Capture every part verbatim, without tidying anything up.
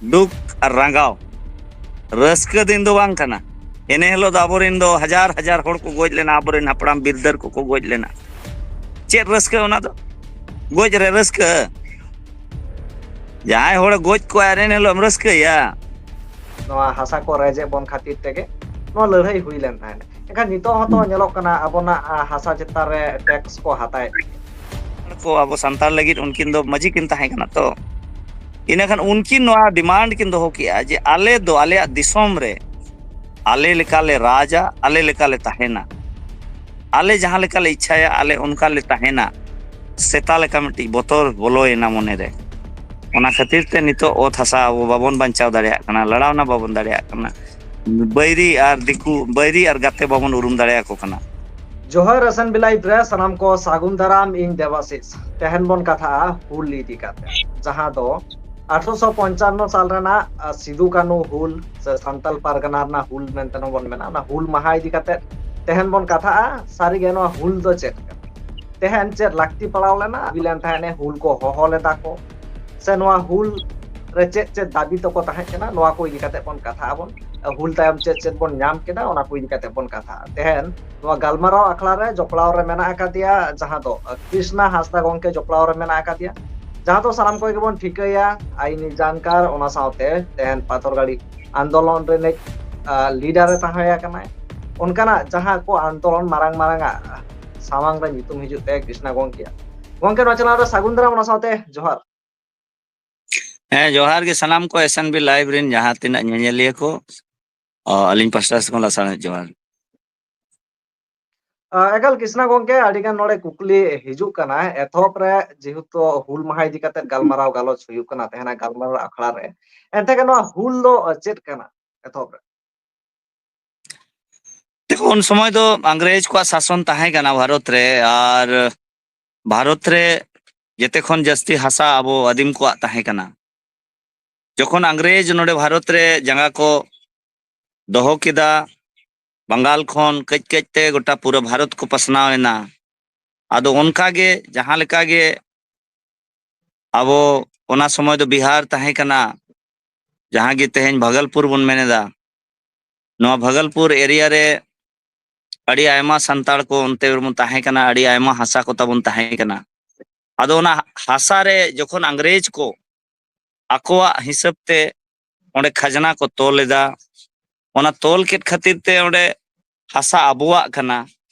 ᱫᱩᱠ ᱟᱨ ᱨᱟᱸᱜᱟᱣ᱾ ᱨᱟᱹᱥᱠᱟᱹ ᱫᱤᱱ ᱫᱚ ᱵᱟᱝ ᱠᱟᱱᱟ᱾ ᱮᱱᱮ ᱦᱤᱞᱳᱜ ᱫᱚ ᱟᱵᱚᱨᱮᱱ ᱫᱚ ᱦᱟᱡᱟᱨ ᱦᱟᱡᱟᱨ ᱦᱚᱲ ᱠᱚ ᱜᱚᱡ ᱞᱮᱱᱟ, ᱟᱵᱚᱨᱮᱱ ᱦᱟᱯᱲᱟᱢ ᱵᱤᱨᱫᱟᱹᱨ ᱠᱚᱠᱚ ᱜᱚᱡ ᱞᱮᱱᱟ᱾ ᱪᱮᱫ ᱨᱟᱹᱥᱠᱟᱹ ᱚᱱᱟ ᱫᱚ? ᱜᱚᱡ ᱨᱮ ᱨᱟᱹᱥᱠᱟᱹ? ᱡᱟᱦᱟᱸᱭ ᱦᱚᱲ ᱜᱚᱡ ᱠᱚᱣᱟ, ᱮᱱᱮ ᱦᱤᱞᱳᱜ ᱮᱢ ᱨᱟᱹᱥᱠᱟᱹᱭᱟ? ᱱᱚᱣᱟ ᱦᱟᱥᱟ ᱠᱚ ᱨᱮᱡᱮᱫ ᱵᱚᱱ ᱠᱷᱟᱹᱛᱤᱨ ᱛᱮᱜᱮ ᱱᱚᱣᱟ ᱞᱟᱹᱲᱦᱟᱹᱭ ᱦᱩᱭ ᱞᱮᱱ ᱛᱟᱦᱮᱸᱫ᱾ ᱮᱱᱠᱷᱟᱱ ᱱᱤᱛᱚᱜ ᱦᱚᱸᱛᱚ ᱧᱮᱞᱚᱜ ᱠᱟᱱᱟ, ᱟᱵᱚᱱᱟᱜ ᱦᱟᱥᱟ ᱪᱮᱛᱟᱱ ᱨᱮ ᱴᱮᱠᱥ ᱠᱚ ᱦᱟᱛᱟᱣᱮᱫ᱾ ᱠᱚ ᱟᱵᱚ ᱥᱟᱱᱛᱟᱲ ᱞᱟᱹᱜᱤᱫ ᱩᱱᱠᱤᱱ ᱫᱚ ᱢᱟᱹᱡᱷᱤ ᱠᱤᱱ ᱛᱟᱦᱮᱸ ᱠᱟᱱᱟ ᱛᱚ᱾ ᱤᱱᱟᱹᱠᱷᱟᱱ ᱩᱱᱠᱤᱱ ᱱᱚᱣᱟ ᱰᱤᱢᱟᱱᱰ ᱠᱤᱱ ᱫᱚᱦᱚ ᱠᱮᱜᱼᱟ ᱡᱮ ᱟᱞᱮ ᱫᱚ ᱟᱞᱮᱭᱟᱜ ᱫᱤᱥᱚᱢ ᱨᱮ ᱟᱞᱮ ᱞᱮᱠᱟᱞᱮ ᱨᱟᱡᱟ, ᱟᱞᱮ ᱞᱮᱠᱟᱞᱮ ᱛᱟᱦᱮᱱᱟ, ᱟᱞᱮ ᱡᱟᱦᱟᱸ ᱞᱮᱠᱟᱞᱮ ᱤᱪᱪᱷᱟᱭᱟ ᱟᱞᱮ ᱚᱱᱠᱟ ᱞᱮ ᱛᱟᱦᱮᱱᱟ᱾ ᱥᱮᱛᱟ ᱞᱮᱠᱟ ᱢᱤᱫᱴᱤᱡ ᱵᱚᱛᱚᱨ ᱵᱚᱞᱚᱭᱮᱱᱟ ᱢᱚᱱᱮᱨᱮ᱾ ᱚᱱᱟ ᱠᱷᱟᱹᱛᱤᱨ ᱛᱮ ᱱᱤᱛᱚᱜ ᱚᱛ ᱦᱟᱥᱟ ᱟᱵᱚ ᱵᱟᱵᱚᱱ ᱵᱟᱧᱪᱟᱣ ᱫᱟᱲᱮᱭᱟᱜ ᱠᱟᱱᱟ, ᱞᱟᱲᱟᱣᱱᱟ ᱵᱟᱵᱚᱱ ᱫᱟᱲᱮᱭᱟᱜ ᱠᱟᱱᱟ᱾ ᱵᱟᱹᱭᱨᱤ ᱟᱨ ᱫᱤᱠᱩ, ᱵᱟᱹᱭᱨᱤ ᱟᱨ ᱜᱟᱛᱮ ᱵᱟᱵᱚᱱ ᱩᱨᱩᱢ ᱫᱟᱲᱮᱭᱟᱠᱚ ᱠᱟᱱᱟ᱾ ᱡᱚᱦᱟᱨ ᱮᱥ ᱮᱱ ᱵᱤ ᱞᱟᱭᱤᱵᱷ ᱨᱮ ᱥᱟᱱᱟᱢ ᱠᱚ ᱥᱟᱹᱜᱩᱱ ᱫᱟᱨᱟᱢ᱾ ᱤᱧ ᱫᱮᱵᱟᱥᱤᱥ᱾ ᱛᱮᱦᱮᱧ ᱵᱚᱱ ᱠᱟᱛᱷᱟᱜᱼᱟ ᱦᱩᱞ ᱤᱫᱤ ᱠᱟᱛᱮ, ᱡᱟᱦᱟᱸ ᱫᱚ ᱟᱴᱷᱨᱚᱥᱚ ᱯᱚᱧᱪᱟᱱᱱᱚ ᱥᱟᱞ ᱨᱮᱱᱟᱜ ᱥᱤᱫᱩ ᱠᱟᱹᱱᱦᱩ ᱦᱩᱞ ᱥᱮ ᱥᱟᱱᱛᱟᱞ ᱯᱟᱨᱜᱟᱱᱟ ᱨᱮᱱᱟᱜ ᱦᱩᱞ ᱢᱮᱱᱛᱮ ᱦᱚᱸ ᱵᱚᱱ ᱢᱮᱱᱟ, ᱚᱱᱟ ᱦᱩᱞ ᱢᱟᱦᱟ ᱤᱫᱤ ᱠᱟᱛᱮ ᱛᱮᱦᱮᱧ ᱵᱚᱱ ᱠᱟᱛᱷᱟᱜᱼᱟ᱾ ᱥᱟᱹᱨᱤᱜᱮ ᱱᱚᱣᱟ ᱦᱩᱞ ᱫᱚ ᱪᱮᱫ ᱠᱟᱱᱟ, ᱛᱮᱦᱮᱧ ᱪᱮᱫ ᱞᱟᱹᱠᱛᱤ ᱯᱟᱲᱟᱣ ᱞᱮᱱᱟ, ᱦᱩᱭ ᱞᱮᱱ ᱛᱟᱦᱮᱸᱫ ᱦᱩᱞ ᱠᱚ ᱦᱚᱦᱚ ᱞᱮᱫᱟ ᱠᱚ, ᱥᱮ ᱱᱚᱣᱟ ᱦᱩᱞ ᱨᱮ ᱪᱮᱫ ᱪᱮᱫ ᱫᱟᱹᱵᱤ ᱛᱟᱠᱚ ᱛᱟᱦᱮᱸ ᱠᱟᱱᱟ, ᱱᱚᱣᱟ ᱠᱚ ᱤᱫᱤ ᱠᱟᱛᱮ ᱵᱚᱱ ᱠᱟᱛᱷᱟᱜ ᱟᱵᱚᱱ᱾ ᱦᱩᱞ ᱛᱟᱭᱚᱢ ᱪᱮᱫ ᱪᱮᱫ ᱵᱚᱱ ᱧᱟᱢ ᱠᱮᱫᱟ, ᱚᱱᱟ ᱠᱚ ᱤᱫᱤ ᱠᱟᱛᱮ ᱵᱚᱱ ᱠᱟᱛᱷᱟᱜᱼᱟ᱾ ᱛᱮᱦᱮᱧ ᱱᱚᱣᱟ ᱜᱟᱞᱢᱟᱨᱟᱣ ᱟᱠᱷᱲᱟ ᱨᱮ ᱡᱚᱯᱲᱟᱣ ᱨᱮ ᱢᱮᱱᱟᱜ ᱟᱠᱟᱫᱮᱭᱟ, ᱡᱟᱦᱟᱸ ᱫᱚ ᱠᱨᱤᱥᱱᱟ ᱦᱟᱸᱥᱫᱟ ᱜᱚᱝᱠᱮ ᱡᱚᱯᱲᱟᱣ ᱨᱮ ᱢᱮᱱᱟᱜ ᱟᱠᱟᱫᱮᱭᱟ, ᱡᱟᱦᱟᱸ ᱫᱚ ᱥᱟᱱᱟᱢ ᱠᱚ ᱜᱮᱵᱚᱱ ᱴᱷᱤᱠᱟᱹᱭᱟ ᱟᱭᱤᱱᱤ ᱡᱟᱱᱠᱟᱨ, ᱚᱱᱟ ᱥᱟᱶᱛᱮ ᱛᱮᱦᱮᱧ ᱯᱟᱛᱷᱚᱨᱜᱟᱲᱤ ᱟᱱᱫᱳᱞᱚᱱ ᱨᱤᱱᱤᱡ ᱞᱤᱰᱟᱨ ᱮ ᱛᱟᱦᱮᱸ ᱠᱟᱱᱟᱭ᱾ ᱚᱱᱠᱟᱱᱟᱜ ᱡᱟᱦᱟᱸ ᱠᱚ ᱟᱱᱫᱳᱞᱚᱱ ᱢᱟᱨᱟᱝ ᱢᱟᱨᱟᱝ ᱟᱜ ᱥᱟᱢᱟᱝ ᱨᱮ ᱧᱩᱛᱩᱢ ᱦᱤᱡᱩᱜ ᱛᱟᱭᱟ ᱠᱨᱤᱥᱱᱟ ᱜᱚᱝᱠᱮᱭᱟᱜ᱾ ᱜᱚᱝᱠᱮ, ᱱᱚᱣᱟ ᱪᱮᱱᱮᱞ ᱨᱮ ᱥᱟᱹᱜᱩᱱ ᱫᱟᱨᱟᱢ, ᱚᱱᱟ ᱥᱟᱶᱛᱮ ᱡᱚᱦᱟᱨ᱾ ᱦᱮᱸ, ᱡᱚᱦᱟᱨ ᱜᱮ ᱥᱟᱱᱟᱢ ᱠᱚ ᱮᱥ ᱮᱱ ᱵᱤ ᱞᱟᱭᱤᱵᱷ ᱨᱮᱱ ᱡᱟᱦᱟᱸ ᱛᱤᱱᱟᱹᱜ ᱧᱮᱧᱮᱞᱤᱭᱟᱹ ᱠᱚ, ᱚ, ᱟᱹᱞᱤᱧ ᱯᱟᱥᱴᱟ ᱥᱮᱫ ᱠᱷᱚᱱ ᱞᱟᱥᱟᱲᱦᱮᱫ ᱡᱚᱦᱟᱨ᱾ ᱟ, ᱮᱠᱟᱞ ᱠᱨᱤᱥᱱᱟ ᱜᱚᱝᱠᱮ, ᱟᱹᱰᱤ ᱜᱟᱱ ᱱᱚᱰᱮ ᱠᱩᱠᱞᱤ ᱦᱤᱡᱩᱜ ᱠᱟᱱᱟ᱾ ᱮᱛᱚᱦᱚᱵ ᱨᱮ ᱡᱮᱦᱮᱛᱩ ᱦᱩᱞ ᱢᱟᱦᱟ ᱤᱫᱤ ᱠᱟᱛᱮ ᱜᱟᱞᱢᱟᱨᱟᱣ ᱜᱟᱞᱚᱪ ᱦᱩᱭᱩᱜ ᱠᱟᱱᱟ ᱛᱟᱦᱮᱱᱟ ᱜᱟᱞᱢᱟᱨᱟᱣ ᱟᱠᱷᱲᱟ ᱨᱮ, ᱮᱱᱛᱮ ᱜᱮ ᱱᱚᱣᱟ ᱦᱩᱞ ᱫᱚ ᱪᱮᱫ ᱠᱟᱱᱟ ᱮᱛᱚᱦᱚᱵ ᱨᱮ? ᱫᱮᱠᱷᱚ, ᱩᱱ ᱥᱚᱢᱚᱭ ᱫᱚ ᱤᱝᱨᱮᱡᱽ ᱠᱚᱣᱟᱜ ᱥᱟᱥᱚᱱ ᱛᱟᱦᱮᱸ ᱠᱟᱱᱟ ᱵᱷᱟᱨᱚᱛ ᱨᱮ, ᱟᱨ ᱵᱷᱟᱨᱚᱛ ᱨᱮ ᱡᱮᱛᱮ ᱠᱷᱚᱱ ᱡᱟᱹᱥᱛᱤ ᱦᱟᱥᱟ ᱟᱵᱚ ᱟᱹᱫᱤᱢ ᱠᱚᱣᱟᱜ ᱛᱟᱦᱮᱸ ᱠᱟᱱᱟ᱾ ᱡᱚᱠᱷᱚᱱ ᱤᱝᱨᱮᱡᱽ ᱱᱚᱰᱮ ᱵᱷᱟᱨᱚᱛ ᱨᱮ ᱡᱟᱸᱜᱟ ᱠᱚ ᱫᱚᱦᱚ ᱠᱮᱫᱟ, ᱵᱟᱝᱜᱟᱞ ᱠᱷᱚᱱ ᱠᱟᱹᱡ ᱠᱟᱹᱡ ᱛᱮ ᱜᱚᱴᱟ ᱯᱩᱨᱟᱹ ᱵᱷᱟᱨᱚᱛ ᱠᱚ ᱯᱟᱥᱱᱟᱣ ᱮᱱᱟ᱾ ᱟᱫᱚ ᱚᱱᱠᱟ ᱜᱮ ᱡᱟᱦᱟᱸ ᱞᱮᱠᱟ ᱜᱮ ᱟᱵᱚ, ᱚᱱᱟ ᱥᱚᱢᱚᱭ ᱫᱚ ᱵᱤᱦᱟᱨ ᱛᱟᱦᱮᱸ ᱠᱟᱱᱟ, ᱡᱟᱦᱟᱸ ᱜᱮ ᱛᱮᱦᱮᱧ ᱵᱷᱟᱜᱚᱞᱯᱩᱨ ᱵᱚᱱ ᱢᱮᱱ ᱮᱫᱟ, ᱱᱚᱣᱟ ᱵᱷᱟᱜᱚᱞᱯᱩᱨ ᱮᱨᱤᱭᱟ ᱨᱮ ᱟᱹᱰᱤ ᱟᱭᱢᱟ ᱥᱟᱱᱛᱟᱲ ᱠᱚ ᱚᱱᱛᱮ ᱨᱮᱵᱚᱱ ᱛᱟᱦᱮᱸ ᱠᱟᱱᱟ, ᱟᱹᱰᱤ ᱟᱭᱢᱟ ᱦᱟᱥᱟ ᱠᱚ ᱛᱟᱵᱚᱱ ᱛᱟᱦᱮᱸ ᱠᱟᱱᱟ᱾ ᱟᱫᱚ ᱚᱱᱟ ᱦᱟᱥᱟ ᱨᱮ ᱡᱚᱠᱷᱚᱱ ᱤᱝᱨᱮᱡᱽ ᱠᱚ ᱟᱠᱚᱣᱟᱜ ᱦᱤᱥᱟᱹᱵ ᱛᱮ ᱚᱸᱰᱮ ᱠᱷᱟᱡᱽᱱᱟ ᱠᱚ ᱛᱚᱞ ᱮᱫᱟ, ᱚᱱᱟ ᱛᱚᱞ ᱠᱮᱫ ᱠᱷᱟᱹᱛᱤᱨ ᱛᱮ ᱚᱸᱰᱮ ᱦᱟᱥᱟ ᱟᱵᱚᱣᱟᱜ ᱠᱟᱱᱟ,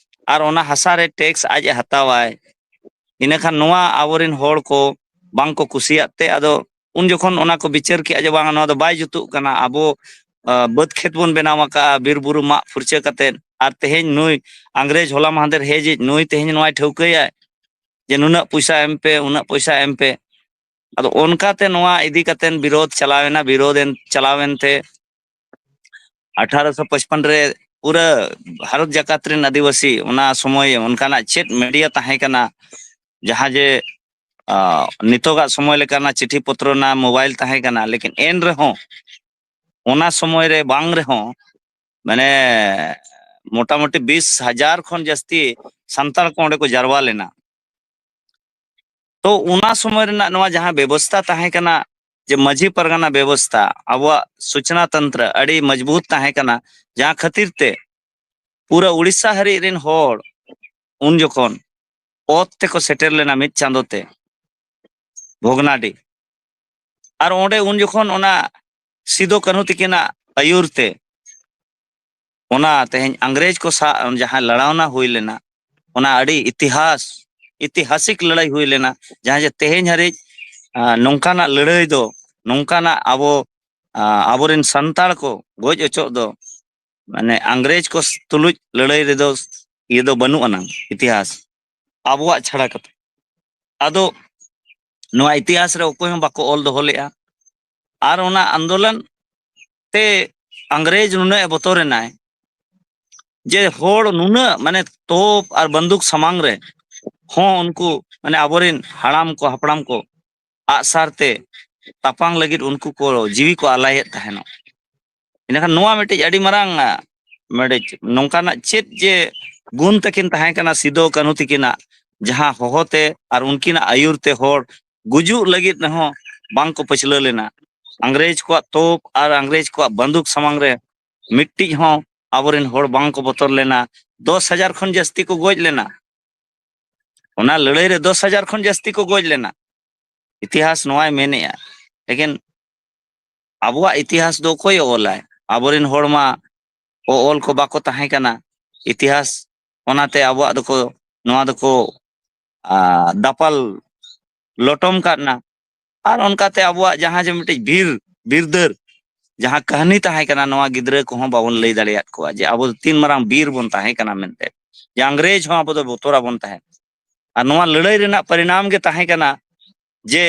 ᱟᱨ ᱚᱱᱟ ᱦᱟᱥᱟ ᱨᱮ ᱴᱮᱠᱥ ᱟᱡ ᱮ ᱦᱟᱛᱟᱣᱟᱭ᱾ ᱤᱱᱟᱹᱠᱷᱟᱱ ᱱᱚᱣᱟ ᱟᱵᱚᱨᱮᱱ ᱦᱚᱲ ᱠᱚ ᱵᱟᱝ ᱠᱚ ᱠᱩᱥᱤᱭᱟᱜ ᱛᱮ, ᱟᱫᱚ ᱩᱱ ᱡᱚᱠᱷᱚᱱ ᱚᱱᱟ ᱠᱚ ᱵᱤᱪᱟᱹᱨ ᱠᱮᱜᱼᱟ ᱡᱮ ᱵᱟᱝ, ᱱᱚᱣᱟ ᱫᱚ ᱵᱟᱭ ᱡᱩᱛᱩᱜ ᱠᱟᱱᱟ, ᱟᱵᱚ ᱟᱸ, ᱵᱟᱹᱫᱽ ᱠᱷᱮᱛ ᱵᱚᱱ ᱵᱮᱱᱟᱣ ᱟᱠᱟᱫᱼᱟ ᱵᱤᱨ ᱵᱩᱨᱩ ᱢᱟᱜ ᱯᱷᱩᱨᱪᱟᱹ ᱠᱟᱛᱮᱫ, ᱟᱨ ᱛᱮᱦᱮᱧ ᱱᱩᱭ ᱤᱝᱨᱮᱡᱽ ᱦᱚᱞᱟ ᱢᱟᱦᱫᱮᱨ ᱦᱮᱡᱤᱡ ᱱᱩᱭ ᱛᱮᱦᱮᱧ ᱱᱚᱣᱟᱭ ᱴᱷᱟᱹᱣᱠᱟᱹᱭᱟ ᱡᱮ ᱱᱩᱱᱟᱹᱜ ᱯᱚᱭᱥᱟ ᱮᱢ ᱯᱮ, ᱩᱱᱟᱹᱜ ᱯᱚᱭᱥᱟ ᱮᱢ ᱯᱮ᱾ ᱟᱫᱚ ᱚᱱᱠᱟᱛᱮ ᱱᱚᱣᱟ ᱤᱫᱤ ᱠᱟᱛᱮᱫ ᱵᱤᱨᱳᱫᱷ ᱪᱟᱞᱟᱣᱮᱱᱟ, ᱵᱤᱨᱳᱫᱷ ᱮᱱ ᱪᱟᱞᱟᱣᱮᱱ ᱛᱮ ᱟᱴᱷᱟᱨᱚᱥᱚ ᱯᱟᱸᱪᱯᱟᱱᱱᱚ ᱨᱮ ᱯᱩᱨᱟᱹ ᱵᱷᱟᱨᱚᱛ ᱡᱟᱠᱟᱛ ᱨᱮᱱ ᱟᱹᱫᱤᱵᱟᱹᱥᱤ, ᱚᱱᱟ ᱥᱚᱢᱚᱭ ᱚᱱᱠᱟᱱᱟᱜ ᱪᱮᱫ ᱢᱤᱰᱤᱭᱟ ᱛᱟᱦᱮᱸ ᱠᱟᱱᱟ, ᱡᱟᱦᱟᱸ ᱡᱮ ᱟᱸ, ᱱᱤᱛᱚᱜᱟᱜ ᱥᱚᱢᱚᱭ ᱞᱮᱠᱟᱱᱟᱜ ᱪᱤᱴᱷᱤ ᱯᱚᱛᱨᱚ ᱨᱮᱱᱟᱜ ᱢᱳᱵᱟᱭᱤᱞ ᱛᱟᱦᱮᱸ ᱠᱟᱱᱟ, ᱞᱮᱠᱤᱱ ᱮᱱ ᱨᱮᱦᱚᱸ ᱚᱱᱟ ᱥᱚᱢᱚᱭ ᱨᱮ ᱵᱟᱝ ᱨᱮᱦᱚᱸ ᱢᱟᱱᱮ ᱢᱚᱴᱟᱢᱩᱴᱤ ᱵᱤᱥ ᱦᱟᱡᱟᱨ ᱠᱷᱚᱱ ᱡᱟᱹᱥᱛᱤ ᱥᱟᱱᱛᱟᱲ ᱠᱚ ᱚᱸᱰᱮ ᱠᱚ ᱡᱟᱨᱣᱟ ᱞᱮᱱᱟ᱾ ᱛᱚ ᱚᱱᱟ ᱥᱚᱢᱚᱭ ᱨᱮᱱᱟᱜ ᱱᱚᱣᱟ ᱡᱟᱦᱟᱸ ᱵᱮᱵᱚᱥᱛᱷᱟ ᱛᱟᱦᱮᱸ ᱠᱟᱱᱟ, ᱡᱮ ᱢᱟᱹᱡᱷᱤ ᱯᱟᱨᱜᱟᱱᱟ ᱵᱮᱵᱚᱥᱛᱷᱟ, ᱟᱵᱚᱣᱟᱜ ᱥᱩᱪᱱᱟ ᱛᱚᱱᱛᱨᱚ ᱟᱹᱰᱤ ᱢᱚᱡᱽᱵᱩᱛ ᱛᱟᱦᱮᱸ ᱠᱟᱱᱟ, ᱡᱟᱦᱟᱸ ᱠᱷᱟᱹᱛᱤᱨ ᱛᱮ ᱯᱩᱨᱟᱹ ᱩᱲᱤᱥᱥᱟ ᱦᱟᱹᱨᱤᱡ ᱨᱮᱱ ᱦᱚᱲ ᱩᱱ ᱡᱚᱠᱷᱚᱱ ᱚᱛ ᱛᱮᱠᱚ ᱥᱮᱴᱮᱨ ᱞᱮᱱᱟ ᱢᱤᱫ ᱪᱟᱸᱫᱚ ᱛᱮ ᱵᱷᱚᱜᱽᱱᱟᱰᱤ᱾ ᱟᱨ ᱚᱸᱰᱮ ᱩᱱ ᱡᱚᱠᱷᱚᱱ ᱚᱱᱟ ᱥᱤᱫᱚ ᱠᱟᱹᱱᱦᱩ ᱛᱤᱠᱤᱱᱟᱜ ᱟᱹᱭᱩᱨ ᱛᱮ ᱚᱱᱟ ᱛᱮᱦᱮᱧ ᱤᱝᱨᱮᱡᱽ ᱠᱚ ᱥᱟᱶ ᱡᱟᱦᱟᱸ ᱞᱟᱲᱟᱣᱱᱟ ᱦᱩᱭ ᱞᱮᱱᱟ, ᱚᱱᱟ ᱟᱹᱰᱤ ᱤᱛᱤᱦᱟᱥ, ᱤᱛᱤᱦᱟᱥᱤᱠ ᱞᱟᱹᱲᱦᱟᱹᱭ ᱦᱩᱭ ᱞᱮᱱᱟ, ᱡᱟᱦᱟᱸ ᱡᱮ ᱛᱮᱦᱮᱧ ᱦᱟᱹᱨᱤᱡ, ᱟᱸ, ᱱᱚᱝᱠᱟᱱᱟᱜ ᱞᱟᱹᱲᱦᱟᱹᱭ ᱫᱚ, ᱱᱚᱝᱠᱟᱱᱟᱜ ᱟᱵᱚ, ᱟᱸ, ᱟᱵᱚᱨᱮᱱ ᱥᱟᱱᱛᱟᱲ ᱠᱚ ᱜᱚᱡ ᱚᱪᱚᱜ ᱫᱚ, ᱢᱟᱱᱮ ᱤᱝᱨᱮᱡᱽ ᱠᱚ ᱛᱩᱞᱩᱡ ᱞᱟᱹᱲᱦᱟᱹᱭ ᱨᱮᱫᱚ ᱤᱭᱟᱹ ᱫᱚ ᱵᱟᱹᱱᱩᱜ ᱟᱱᱟᱝ ᱤᱛᱤᱦᱟᱥ ᱟᱵᱚᱣᱟᱜ ᱪᱷᱟᱲᱟ ᱠᱟᱛᱮ᱾ ᱟᱫᱚ ᱱᱚᱣᱟ ᱤᱛᱤᱦᱟᱥ ᱨᱮ ᱚᱠᱚᱭ ᱦᱚᱸ ᱵᱟᱠᱚ ᱚᱞ ᱫᱚᱦᱚ ᱞᱮᱫᱼᱟ᱾ ᱟᱨ ᱚᱱᱟ ᱟᱱᱫᱳᱞᱚᱱ ᱛᱮ ᱤᱝᱨᱮᱡᱽ ᱱᱩᱱᱟᱹᱜ ᱮ ᱵᱚᱛᱚᱨ ᱮᱱᱟᱭ ᱡᱮ ᱦᱚᱲ ᱱᱩᱱᱟᱹᱜ ᱢᱟᱱᱮ ᱛᱳᱯ ᱟᱨ ᱵᱟᱱᱫᱩᱠ ᱥᱟᱢᱟᱝ ᱨᱮ ᱦᱚᱸ ᱩᱱᱠᱩ ᱢᱟᱱᱮ ᱟᱵᱚᱨᱮᱱ ᱦᱟᱲᱟᱢ ᱠᱚ ᱦᱟᱯᱲᱟᱢ ᱠᱚ ᱟᱜᱼᱥᱟᱨ ᱛᱮ ᱛᱟᱯᱟᱝ ᱞᱟᱹᱜᱤᱫ ᱩᱱᱠᱩ ᱠᱚ ᱡᱤᱣᱤ ᱠᱚ ᱟᱞᱟᱭᱮᱫ ᱛᱟᱦᱮᱱᱚᱜ᱾ ᱤᱱᱟᱹᱠᱷᱟᱱ ᱱᱚᱣᱟ ᱢᱤᱫᱴᱤᱡ ᱟᱹᱰᱤ ᱢᱟᱨᱟᱝ, ᱟ, ᱢᱤᱫᱴᱤᱡ ᱱᱚᱝᱠᱟᱱᱟᱜ ᱪᱮᱫ ᱡᱮ ᱜᱩᱱ ᱛᱟᱹᱠᱤᱱ ᱛᱟᱦᱮᱸ ᱠᱟᱱᱟ ᱥᱤᱫᱚ ᱠᱟᱹᱱᱦᱩ ᱛᱟᱹᱠᱤᱱᱟᱜ, ᱡᱟᱦᱟᱸ ᱦᱚᱦᱚ ᱛᱮ ᱟᱨ ᱩᱱᱠᱤᱱᱟᱜ ᱟᱹᱭᱩᱨ ᱛᱮ ᱦᱚᱲ ᱜᱩᱡᱩᱜ ᱞᱟᱹᱜᱤᱫ ᱨᱮᱦᱚᱸ ᱵᱟᱝ ᱠᱚ ᱯᱟᱹᱪᱷᱞᱟᱹ ᱞᱮᱱᱟ᱾ ᱤᱝᱨᱮᱡᱽ ᱠᱚᱣᱟᱜ ᱛᱳᱯ ᱟᱨ ᱤᱝᱨᱮᱡᱽ ᱠᱚᱣᱟᱜ ᱵᱟᱱᱫᱩᱠ ᱥᱟᱢᱟᱝ ᱨᱮ ᱢᱤᱫᱴᱤᱡ ᱦᱚᱸ ᱟᱵᱚᱨᱮᱱ ᱦᱚᱲ ᱵᱟᱝ ᱠᱚ ᱵᱚᱛᱚᱨ ᱞᱮᱱᱟ᱾ ᱫᱚᱥ ᱦᱟᱡᱟᱨ ᱠᱷᱚᱱ ᱡᱟᱹᱥᱛᱤ ᱠᱚ ᱜᱚᱡ ᱞᱮᱱᱟ᱾ ᱚᱱᱟ ᱞᱟᱹᱲᱦᱟᱹᱭ ᱨᱮ ᱫᱚᱥ ᱦᱟᱡᱟᱨ ᱠᱷᱚᱱ ᱡᱟᱹᱥᱛᱤ ᱠᱚ ᱜᱚᱡ ᱞᱮᱱᱟ᱾ ᱤᱛᱤᱦᱟᱥ ᱱᱚᱣᱟᱭ ᱢᱮᱱᱮᱜᱼᱟ᱾ ᱞᱮᱠᱤᱱ ᱟᱵᱚᱣᱟᱜ ᱤᱛᱤᱦᱟᱥ ᱫᱚ ᱚᱠᱚᱭᱮ ᱚᱞᱟᱭ? ᱟᱵᱚᱨᱮᱱ ᱦᱚᱲ ᱢᱟ ᱚ-, ᱚᱞ ᱠᱚ ᱵᱟᱠᱚ ᱛᱟᱦᱮᱸ ᱠᱟᱱᱟ᱾ ᱤᱛᱤᱦᱟᱥ, ᱚᱱᱟᱛᱮ ᱟᱵᱚᱣᱟᱜ ᱫᱚᱠᱚ, ᱱᱚᱣᱟ ᱫᱚᱠᱚ, ᱟ, ᱫᱟᱯᱟᱞ ᱞᱚᱴᱚᱢ ᱠᱟᱫ ᱱᱟ᱾ ᱟᱨ ᱚᱱᱠᱟᱛᱮ ᱟᱵᱚᱣᱟᱜ ᱡᱟᱦᱟᱸ ᱡᱮ ᱢᱤᱫᱴᱤᱡ ᱵᱤᱨ, ᱵᱤᱨᱫᱟᱹᱨ ᱡᱟᱦᱟᱸ ᱠᱟᱹᱦᱱᱤ ᱛᱟᱦᱮᱸ ᱠᱟᱱᱟ, ᱱᱚᱣᱟ ᱜᱤᱫᱽᱨᱟᱹ ᱠᱚᱦᱚᱸ ᱵᱟᱵᱚᱱ ᱞᱟᱹᱭ ᱫᱟᱲᱮᱭᱟᱫ ᱠᱚᱣᱟ ᱡᱮ ᱟᱵᱚ ᱫᱚ ᱛᱤᱱ ᱢᱟᱨᱟᱝ ᱵᱤᱨ ᱵᱚᱱ ᱛᱟᱦᱮᱸ ᱠᱟᱱᱟ ᱢᱮᱱᱛᱮ, ᱡᱮ ᱤᱝᱨᱮᱡᱽ ᱦᱚᱸ ᱟᱵᱚ ᱫᱚ ᱵᱚᱛᱚᱨ ᱟᱵᱚᱱ ᱛᱟᱦᱮᱸᱫ᱾ ᱟᱨ ᱱᱚᱣᱟ ᱞᱟᱹᱲᱦᱟᱹᱭ ᱨᱮᱱᱟᱜ ᱯᱚᱨᱤᱱᱟᱢ ᱜᱮ ᱛᱟᱦᱮᱸ ᱠᱟᱱᱟ ᱡᱮ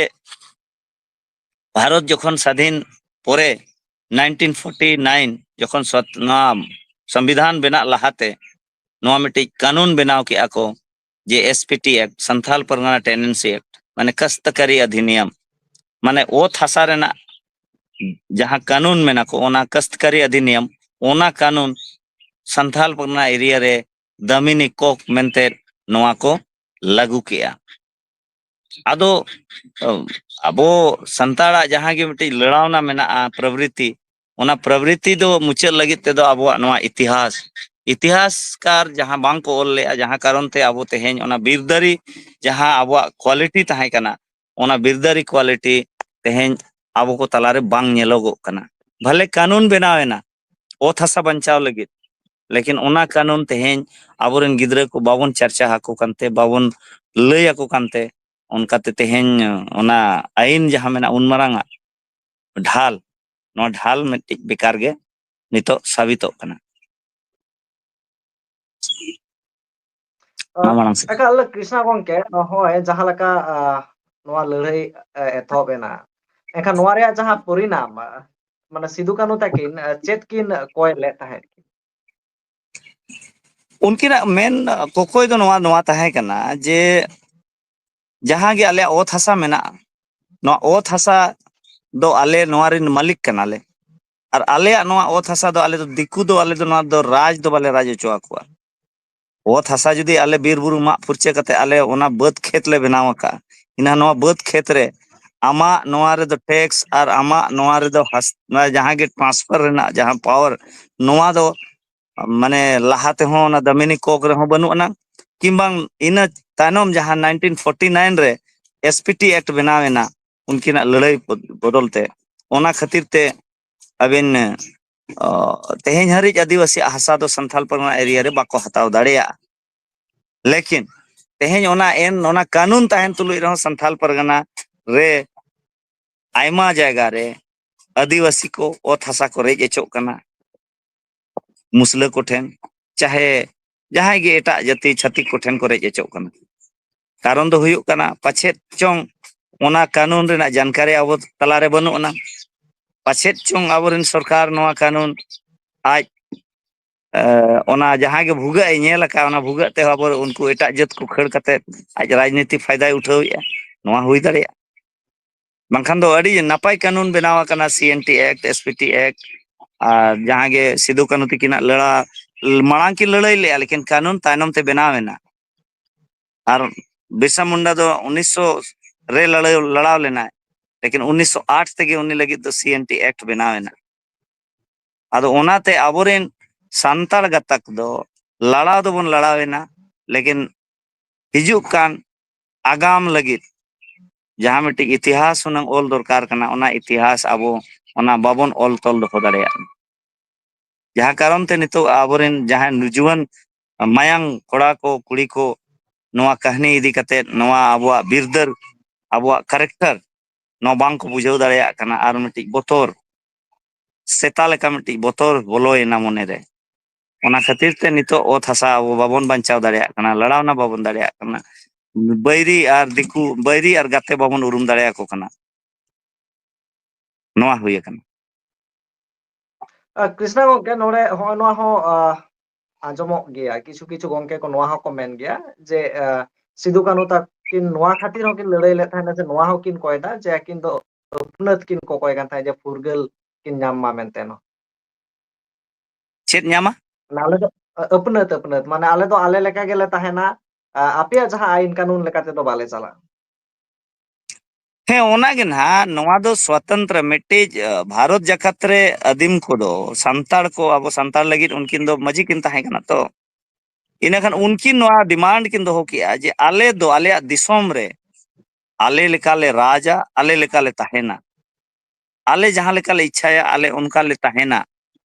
ᱵᱷᱟᱨᱚᱛ ᱡᱚᱠᱷᱚᱱ ᱥᱟᱫᱷᱤᱱ ᱯᱚᱨᱮ, ᱱᱟᱭᱤᱱᱴᱤᱱ ᱯᱷᱳᱨᱴᱤ ᱱᱟᱭᱤᱱ ᱡᱚᱠᱷᱚᱱ ᱥᱚᱛ-, ᱱᱚᱣᱟ ᱥᱚᱝᱵᱤᱫᱷᱟᱱ ᱵᱮᱱᱟᱜ ᱞᱟᱦᱟᱛᱮ ᱱᱚᱣᱟ ᱢᱤᱫᱴᱤᱡ ᱠᱟᱹᱱᱩᱱ ᱵᱮᱱᱟᱣ ᱠᱮᱜᱼᱟ ᱠᱚ ᱡᱮ S P T act, Santal Pargana tenancy act, ᱢᱟᱱᱮ ᱠᱟᱥᱛᱠᱟᱨᱤ ᱚᱫᱷᱤᱱᱤᱭᱚᱢ, ᱢᱟᱱᱮ ᱚᱛ ᱦᱟᱥᱟ ᱨᱮᱱᱟᱜ ᱡᱟᱦᱟᱸ ᱠᱟᱹᱱᱩᱱ ᱢᱮᱱᱟᱜ ᱠᱚ, ᱚᱱᱟ ᱠᱟᱥᱛᱠᱟᱨᱤ ᱚᱫᱷᱤᱱᱤᱭᱚᱢ, ᱚᱱᱟ ᱠᱟᱹᱱᱩᱱ ᱥᱟᱱᱛᱟᱞ ᱯᱟᱨᱜᱟᱱᱟ ᱮᱨᱤᱭᱟ ᱨᱮ ᱫᱟᱢᱤᱱᱤ ᱠᱚᱠ ᱢᱮᱱᱛᱮ ᱱᱚᱣᱟ ᱠᱚ ᱞᱟᱹᱜᱩ ᱠᱮᱜᱼᱟ᱾ ᱟᱫᱚ, ᱚ, ᱟᱵᱚ ᱥᱟᱱᱛᱟᱲᱟᱜ ᱡᱟᱦᱟᱸ ᱜᱮ ᱢᱤᱫᱴᱤᱡ ᱞᱟᱲᱟᱣᱱᱟ ᱢᱮᱱᱟᱜᱼᱟ, ᱯᱨᱚᱵᱨᱤᱛᱤ, ᱚᱱᱟ ᱯᱨᱚᱵᱨᱤᱛᱤ ᱫᱚ ᱢᱩᱪᱟᱹᱫ ᱞᱟᱹᱜᱤᱫ ᱛᱮᱫᱚ ᱟᱵᱚᱣᱟᱜ ᱱᱚᱣᱟ ᱤᱛᱤᱦᱟᱥ, ᱤᱛᱤᱦᱟᱥᱠᱟᱨ ᱡᱟᱦᱟᱸ ᱵᱟᱝ ᱠᱚ ᱚᱞ ᱞᱮᱜᱼᱟ, ᱡᱟᱦᱟᱸ ᱠᱟᱨᱚᱱ ᱛᱮ ᱟᱵᱚ ᱛᱮᱦᱮᱧ ᱚᱱᱟ ᱵᱤᱨᱫᱟᱹᱨᱤ ᱡᱟᱦᱟᱸ ᱟᱵᱚᱣᱟᱜ ᱠᱣᱟᱞᱤᱴᱤ ᱛᱟᱦᱮᱸ ᱠᱟᱱᱟ, ᱚᱱᱟ ᱵᱤᱨᱫᱟᱹᱨᱤ ᱠᱣᱟᱞᱤᱴᱤ ᱛᱮᱦᱮᱧ ᱟᱵᱚ ᱠᱚ ᱛᱟᱞᱟᱨᱮ ᱵᱟᱝ ᱧᱮᱞᱚᱜᱚᱜ ᱠᱟᱱᱟ᱾ ᱵᱷᱟᱞᱮ ᱠᱟᱹᱱᱩᱱ ᱵᱮᱱᱟᱣ ᱮᱱᱟ ᱚᱛ ᱦᱟᱥᱟ ᱵᱟᱧᱪᱟᱣ ᱞᱟᱹᱜᱤᱫ, ᱞᱮᱠᱤᱱ ᱚᱱᱟ ᱠᱟᱹᱱᱩᱱ ᱛᱮᱦᱮᱧ ᱟᱵᱚᱨᱮᱱ ᱜᱤᱫᱽᱨᱟᱹ ᱠᱚ ᱵᱟᱵᱚᱱ ᱪᱟᱨᱪᱟ ᱟᱠᱚ ᱠᱟᱱᱛᱮ, ᱵᱟᱵᱚᱱ ᱞᱟᱹᱭ ᱟᱠᱚ ᱠᱟᱱᱛᱮ, ᱚᱱᱠᱟᱛᱮ ᱛᱮᱦᱮᱧ ᱚᱱᱟ ᱟᱹᱭᱤᱱ ᱡᱟᱦᱟᱸ ᱢᱮᱱᱟᱜᱼᱟ, ᱩᱱ ᱢᱟᱨᱟᱝ ᱟᱜ ᱰᱷᱟᱞ, ᱱᱚᱣᱟ ᱰᱷᱟᱞ ᱢᱤᱫᱴᱤᱡ ᱵᱮᱠᱟᱨ ᱜᱮ ᱱᱤᱛᱚᱜ ᱥᱟᱵᱤᱛᱚᱜ ᱠᱟᱱᱟ᱾ ᱢᱟ ᱢᱟᱲᱟᱝ ᱥᱮᱫ᱾ ᱮᱠᱟᱞ ᱠᱨᱤᱥᱱᱟ ᱜᱚᱝᱠᱮ, ᱱᱚᱜᱼᱚᱭ ᱡᱟᱦᱟᱸ ᱞᱮᱠᱟ, ᱟ, ᱱᱚᱣᱟ ᱞᱟᱹᱲᱦᱟᱹᱭ, ᱟ, ᱮᱛᱚᱦᱚᱵ ᱮᱱᱟ, ᱮᱱᱠᱷᱟᱱ ᱱᱚᱣᱟ ᱨᱮᱭᱟᱜ ᱡᱟᱦᱟᱸ ᱯᱚᱨᱤᱱᱟᱢ, ᱟ, ᱢᱟᱱᱮ ᱥᱤᱫᱩ ᱠᱟᱹᱱᱦᱩ ᱛᱟᱹᱠᱤᱱ, ᱟ, ᱪᱮᱫ ᱠᱤᱱ ᱠᱚᱭ ᱞᱮᱫ ᱛᱟᱦᱮᱸᱫ? ᱩᱱᱠᱤᱱᱟᱜ ᱢᱮᱱ ᱠᱚᱠᱚᱭ ᱫᱚ ᱱᱚᱣᱟ, ᱱᱚᱣᱟ ᱛᱟᱦᱮᱸ ᱠᱟᱱᱟ ᱡᱮ ᱡᱟᱦᱟᱸ ᱜᱮ ᱟᱞᱮᱭᱟᱜ ᱚᱛ ᱦᱟᱥᱟ ᱢᱮᱱᱟᱜᱼᱟ, ᱱᱚᱣᱟ ᱚᱛ ᱦᱟᱥᱟ ᱫᱚ ᱟᱞᱮ ᱱᱚᱣᱟ ᱨᱮᱱ ᱢᱟᱹᱞᱤᱠ ᱠᱟᱱᱟᱞᱮ᱾ ᱟᱨ ᱟᱞᱮᱭᱟᱜ ᱱᱚᱣᱟ ᱚᱛ ᱦᱟᱥᱟ ᱫᱚ ᱟᱞᱮ ᱫᱚ ᱫᱤᱠᱩ ᱫᱚ ᱟᱞᱮ ᱫᱚ ᱱᱚᱣᱟ ᱫᱚ ᱨᱟᱡᱽ ᱫᱚ ᱵᱟᱞᱮ ᱨᱟᱡᱽ ᱦᱚᱪᱚ ᱟᱠᱚᱣᱟ᱾ ᱚᱛ ᱦᱟᱥᱟ ᱡᱩᱫᱤ ᱟᱞᱮ ᱵᱤᱨ ᱵᱩᱨᱩ ᱢᱟᱜ ᱯᱷᱩᱨᱪᱟᱹ ᱠᱟᱛᱮ ᱟᱞᱮ ᱚᱱᱟ ᱵᱟᱹᱫᱽ ᱠᱷᱮᱛ ᱞᱮ ᱵᱮᱱᱟᱣ ᱟᱠᱟᱫᱼᱟ, ᱤᱱᱟᱹ ᱱᱚᱣᱟ ᱵᱟᱹᱫᱽ ᱠᱷᱮᱛ ᱨᱮ ᱟᱢᱟᱜ ᱱᱚᱣᱟ ᱨᱮᱫᱚ ᱴᱮᱠᱥ ᱟᱨ ᱟᱢᱟᱜ ᱱᱚᱣᱟ ᱨᱮᱫᱚ ᱦᱟᱥ-, ᱱᱚᱣᱟ ᱡᱟᱦᱟᱸ ᱜᱮ ᱴᱨᱟᱱᱥᱯᱷᱟᱨ ᱨᱮᱱᱟᱜ ᱡᱟᱦᱟᱸ ᱯᱟᱣᱟᱨ, ᱱᱚᱣᱟ ᱫᱚ ᱢᱟᱱᱮ ᱞᱟᱦᱟ ᱛᱮᱦᱚᱸ ᱚᱱᱟ ᱫᱟᱢᱤᱱᱤ ᱠᱚᱠ ᱨᱮᱦᱚᱸ ᱵᱟᱹᱱᱩᱜ ᱟᱱᱟ, ᱠᱤᱝᱵᱟ ᱤᱱᱟᱹ ᱛᱟᱭᱱᱚᱢ ᱡᱟᱦᱟᱸ ᱱᱟᱭᱤᱱᱴᱤᱱ ᱯᱷᱳᱨᱴᱤ ᱱᱟᱭᱤᱱ ᱨᱮ ᱮᱥ ᱯᱤ ᱴᱤ ᱮᱠᱴ ᱵᱮᱱᱟᱣ ᱮᱱᱟ ᱩᱱᱠᱤᱱᱟᱜ ᱞᱟᱹᱲᱦᱟᱹᱭ ᱵᱚᱫᱚᱞ ᱛᱮ, ᱚᱱᱟ ᱠᱷᱟᱹᱛᱤᱨ ᱛᱮ ᱟᱹᱵᱤᱱ, ᱚ, ᱛᱮᱦᱮᱧ ᱦᱟᱹᱨᱤᱡ ᱟᱹᱫᱤᱵᱟᱹᱥᱤᱭᱟᱜ ᱦᱟᱥᱟ ᱫᱚ ᱥᱟᱱᱛᱷᱟᱞ ᱯᱟᱨᱜᱟᱱᱟ ᱮᱨᱤᱭᱟ ᱨᱮ ᱵᱟᱠᱚ ᱦᱟᱛᱟᱣ ᱫᱟᱲᱮᱭᱟᱜᱼᱟ᱾ ᱞᱮᱠᱤᱱ ᱛᱮᱦᱮᱧ ᱚᱱᱟ ᱮᱱ, ᱚᱱᱟ ᱠᱟᱹᱱᱩᱱ ᱛᱟᱦᱮᱱ ᱛᱩᱞᱩᱡ ᱨᱮᱦᱚᱸ ᱥᱟᱱᱛᱷᱟᱞ ᱯᱟᱨᱜᱟᱱᱟ ᱨᱮ ᱟᱭᱢᱟ ᱡᱟᱭᱜᱟ ᱨᱮ ᱟᱹᱫᱤᱵᱟᱹᱥᱤ ᱠᱚ ᱚᱛ ᱦᱟᱥᱟ ᱠᱚ ᱨᱮᱡ ᱦᱚᱪᱚᱜ ᱠᱟᱱᱟ ᱢᱩᱥᱞᱟᱹ ᱠᱚᱴᱷᱮᱱ, ᱪᱟᱦᱮ ᱡᱟᱦᱟᱸᱭ ᱜᱮ ᱮᱴᱟᱜ ᱡᱟᱹᱛᱤ ᱪᱷᱟᱹᱛᱤᱠ ᱠᱚᱴᱷᱮᱱ ᱠᱚ ᱨᱮᱡ ᱦᱚᱪᱚᱜ ᱠᱟᱱᱟ᱾ ᱠᱟᱨᱚᱱ ᱫᱚ ᱦᱩᱭᱩᱜ ᱠᱟᱱᱟ, ᱯᱟᱪᱷᱮᱫ ᱪᱚᱝ ᱚᱱᱟ ᱠᱟᱹᱱᱩᱱ ᱨᱮᱱᱟᱜ ᱡᱟᱱᱠᱟᱨᱤ ᱟᱵᱚ ᱛᱟᱞᱟᱨᱮ ᱵᱟᱹᱱᱩᱜ ᱟᱱᱟ, ᱯᱟᱪᱷᱮᱫ ᱪᱚᱝ ᱟᱵᱚᱨᱮᱱ ᱥᱚᱨᱠᱟᱨ ᱱᱚᱣᱟ ᱠᱟᱹᱱᱩᱱ ᱟᱡ, ᱮ, ᱚᱱᱟ ᱡᱟᱦᱟᱸ ᱜᱮ ᱵᱷᱩᱜᱟᱹᱜ ᱮ ᱧᱮᱞ ᱟᱠᱟᱫ, ᱚᱱᱟ ᱵᱷᱩᱜᱟᱹᱜ ᱛᱮ ᱟᱵᱚ ᱩᱱᱠᱩ ᱮᱴᱟᱜ ᱡᱟᱹᱛ ᱠᱚ ᱠᱷᱟᱹᱲ ᱠᱟᱛᱮ ᱟᱡ ᱨᱟᱡᱽᱱᱤᱛᱤ ᱯᱷᱟᱭᱫᱟᱭ ᱩᱴᱷᱟᱹᱣᱮᱫᱼᱟ, ᱱᱚᱣᱟ ᱦᱩᱭ ᱫᱟᱲᱮᱭᱟᱜᱼᱟ᱾ ᱵᱟᱝᱠᱷᱟᱱ ᱫᱚ ᱟᱹᱰᱤ ᱱᱟᱯᱟᱭ ᱠᱟᱹᱱᱩᱱ ᱵᱮᱱᱟᱣ ᱟᱠᱟᱱᱟ, C N T act, S P T act, ᱟᱨ ᱡᱟᱦᱟᱸ ᱜᱮ ᱥᱤᱫᱩ ᱠᱟᱹᱱᱦᱩ ᱛᱤᱠᱤᱱᱟᱜ ᱞᱟᱲᱟ, ᱢᱟᱲᱟᱝ ᱠᱤᱱ ᱞᱟᱹᱲᱦᱟᱹᱭ ᱞᱮᱜᱼᱟ, ᱞᱮᱠᱤᱱ ᱠᱟᱹᱱᱩᱱ ᱛᱟᱭᱱᱚᱢ ᱛᱮ ᱵᱮᱱᱟᱣ ᱮᱱᱟ᱾ ᱟᱨ ᱵᱤᱨᱥᱟ ᱢᱩᱱᱰᱟ ᱫᱚ ᱩᱱᱤᱥᱥᱚ ᱨᱮ ᱞᱟᱲᱟᱣ, ᱞᱟᱲᱟᱣ ᱞᱮᱱᱟᱭ, ᱞᱮᱠᱤᱱ ᱩᱱᱤᱥᱥᱚ ᱟᱴ ᱛᱮᱜᱮ ᱩᱱᱤ ᱞᱟᱹᱜᱤᱫ ᱫᱚ ᱥᱤ ᱮᱱ ᱴᱤ ᱮᱠᱴ ᱵᱮᱱᱟᱣ ᱮᱱᱟ᱾ ᱟᱫᱚ ᱚᱱᱟᱛᱮ ᱟᱵᱚᱨᱮᱱ ᱥᱟᱱᱛᱟᱲ ᱜᱟᱛᱟᱠ ᱫᱚ ᱞᱟᱲᱟᱣ ᱫᱚᱵᱚᱱ ᱞᱟᱲᱟᱣ ᱮᱱᱟ, ᱞᱮᱠᱤᱱ ᱦᱤᱡᱩᱜ ᱠᱟᱱ ᱟᱜᱟᱢ ᱞᱟᱹᱜᱤᱫ ᱡᱟᱦᱟᱸ ᱢᱤᱫᱴᱤᱡ ᱤᱛᱤᱦᱟᱥ ᱦᱩᱱᱟᱹᱝ ᱚᱞ ᱫᱚᱨᱠᱟᱨ ᱠᱟᱱᱟ, ᱚᱱᱟ ᱤᱛᱤᱦᱟᱥ ᱟᱵᱚ ᱚᱱᱟ ᱵᱟᱵᱚᱱ ᱚᱞ ᱛᱚᱞ ᱫᱚᱦᱚ ᱫᱟᱲᱮᱭᱟᱜ ᱠᱟᱱᱟ᱾ ᱡᱟᱦᱟᱸ ᱠᱟᱨᱚᱱ ᱛᱮ ᱱᱤᱛᱚᱜ ᱟᱵᱚᱨᱮᱱ ᱡᱟᱦᱟᱸᱭ ᱱᱩᱡᱩᱣᱟᱱ ᱢᱟᱭᱟᱝ ᱠᱚᱲᱟ ᱠᱚ, ᱠᱩᱲᱤ ᱠᱚ, ᱱᱚᱣᱟ ᱠᱟᱹᱦᱱᱤ ᱤᱫᱤ ᱠᱟᱛᱮ, ᱱᱚᱣᱟ ᱟᱵᱚᱣᱟᱜ ᱵᱤᱨᱫᱟᱹᱨ, ᱟᱵᱚᱣᱟᱜ ᱠᱮᱨᱮᱠᱴᱟᱨ, ᱱᱚᱣᱟ ᱵᱟᱝ ᱠᱚ ᱵᱩᱡᱷᱟᱹᱣ ᱫᱟᱲᱮᱭᱟᱜ ᱠᱟᱱᱟ᱾ ᱟᱨ ᱢᱤᱫᱴᱤᱡ ᱵᱚᱛᱚᱨ, ᱥᱮᱛᱟ ᱞᱮᱠᱟ ᱢᱤᱫᱴᱤᱡ ᱵᱚᱛᱚᱨ ᱵᱚᱞᱚᱭᱮᱱᱟ ᱢᱚᱱᱮᱨᱮ᱾ ᱚᱱᱟ ᱠᱷᱟᱹᱛᱤᱨ ᱛᱮ ᱱᱤᱛᱚᱜ ᱚᱛ ᱦᱟᱥᱟ ᱟᱵᱚ ᱵᱟᱵᱚᱱ ᱵᱟᱧᱪᱟᱣ ᱫᱟᱲᱮᱭᱟᱜ ᱠᱟᱱᱟ, ᱞᱟᱲᱟᱣᱱᱟ ᱵᱟᱵᱚᱱ ᱫᱟᱲᱮᱭᱟᱜ ᱠᱟᱱᱟ, ᱵᱟᱹᱭᱨᱤ ᱟᱨ ᱫᱤᱠᱩ, ᱵᱟᱹᱭᱨᱤ ᱟᱨ ᱜᱟᱛᱮ ᱵᱟᱵᱚᱱ ᱩᱨᱩᱢ ᱫᱟᱲᱮᱭᱟᱠᱚ ᱠᱟᱱᱟ᱾ ᱱᱚᱣᱟ ᱦᱩᱭ ᱟᱠᱟᱱᱟ᱾ ᱟᱨ ᱠᱨᱤᱥᱱᱟ ᱜᱚᱝᱠᱮ, ᱱᱚᱰᱮ ᱦᱚᱸᱜᱼᱚ ᱱᱚᱣᱟ ᱦᱚᱸ, ᱟ, ᱟᱸᱡᱚᱢᱚᱜ ᱜᱮᱭᱟ, ᱠᱤᱪᱷᱩ ᱠᱤᱪᱷᱩ ᱜᱚᱝᱠᱮ ᱠᱚ ᱱᱚᱣᱟ ᱦᱚᱸᱠᱚ ᱢᱮᱱ ᱜᱮᱭᱟ ᱡᱮ, ᱟ, ᱥᱤᱫᱩ ᱠᱟᱹᱱᱦᱩ ᱛᱟᱹᱠᱤᱱ ᱱᱚᱣᱟ ᱠᱷᱟᱹᱛᱤᱨ ᱦᱚᱸᱠᱤᱱ ᱞᱟᱹᱲᱦᱟᱹᱭ ᱞᱮᱫ ᱛᱟᱦᱮᱱᱟ ᱡᱮ ᱱᱚᱣᱟ ᱦᱚᱸᱠᱤᱱ ᱠᱚᱭ ᱫᱟ ᱡᱮ ᱟᱹᱠᱤᱱ ᱫᱚ ᱟᱹᱯᱱᱟᱹᱛ ᱠᱤᱱ ᱠᱚᱠᱚᱭ ᱠᱟᱱ ᱛᱟᱦᱮᱸᱫ ᱡᱮ ᱯᱷᱩᱨᱜᱟᱹᱞ ᱠᱤᱱ ᱧᱟᱢ ᱢᱟ ᱢᱮᱱᱛᱮ ᱱᱚ᱾ ᱪᱮᱫ ᱧᱟᱢᱟ? ᱟᱞᱮ ᱫᱚ, ᱟ, ᱟᱹᱯᱱᱟᱹᱛ, ᱟᱹᱯᱱᱟᱹᱛ, ᱢᱟᱱᱮ ᱟᱞᱮ ᱫᱚ ᱟᱞᱮ ᱞᱮᱠᱟ ᱜᱮᱞᱮ ᱛᱟᱦᱮᱱᱟ, ᱟ, ᱟᱯᱮᱭᱟᱜ ᱡᱟᱦᱟᱸ ᱟᱹᱭᱤᱱ ᱠᱟᱹᱱᱩᱱ ᱞᱮᱠᱟ ᱛᱮᱫᱚ ᱵᱟᱞᱮ ᱪᱟᱞᱟᱜᱼᱟ᱾ ᱦᱮᱸ, ᱚᱱᱟᱜᱮ ᱱᱟᱦᱟᱜ, ᱱᱚᱣᱟ ᱫᱚ ᱥᱣᱟᱛᱚᱱᱛᱨᱚ ᱢᱤᱫᱴᱤᱡ, ᱟᱸ, ᱵᱷᱟᱨᱚᱛ ᱡᱟᱠᱟᱛ ᱨᱮ ᱟᱹᱫᱤᱢ ᱠᱚᱫᱚ, ᱥᱟᱱᱛᱟᱲ ᱠᱚ, ᱟᱵᱚ ᱥᱟᱱᱛᱟᱲ ᱞᱟᱹᱜᱤᱫ ᱩᱱᱠᱤᱱ ᱫᱚ ᱢᱟᱹᱡᱷᱤ ᱠᱤᱱ ᱛᱟᱦᱮᱸ ᱠᱟᱱᱟ ᱛᱚ᱾ ᱤᱱᱟᱹ ᱠᱷᱟᱱ ᱩᱱᱠᱤᱱ ᱱᱚᱣᱟ demand ᱠᱤᱱ ᱫᱚᱦᱚ ᱠᱮᱜᱼᱟ ᱡᱮ ᱟᱞᱮ ᱫᱚ ᱟᱞᱮᱭᱟᱜ ᱫᱤᱥᱚᱢ ᱨᱮ ᱟᱞᱮ ᱞᱮᱠᱟᱞᱮ ᱨᱟᱡᱟ, ᱟᱞᱮ ᱞᱮᱠᱟᱞᱮ ᱛᱟᱦᱮᱱᱟ, ᱟᱞᱮ ᱡᱟᱦᱟᱸ ᱞᱮᱠᱟᱞᱮ ᱤᱪᱪᱷᱟᱭᱟ ᱟᱞᱮ ᱚᱱᱠᱟ ᱞᱮ ᱛᱟᱦᱮᱱᱟ,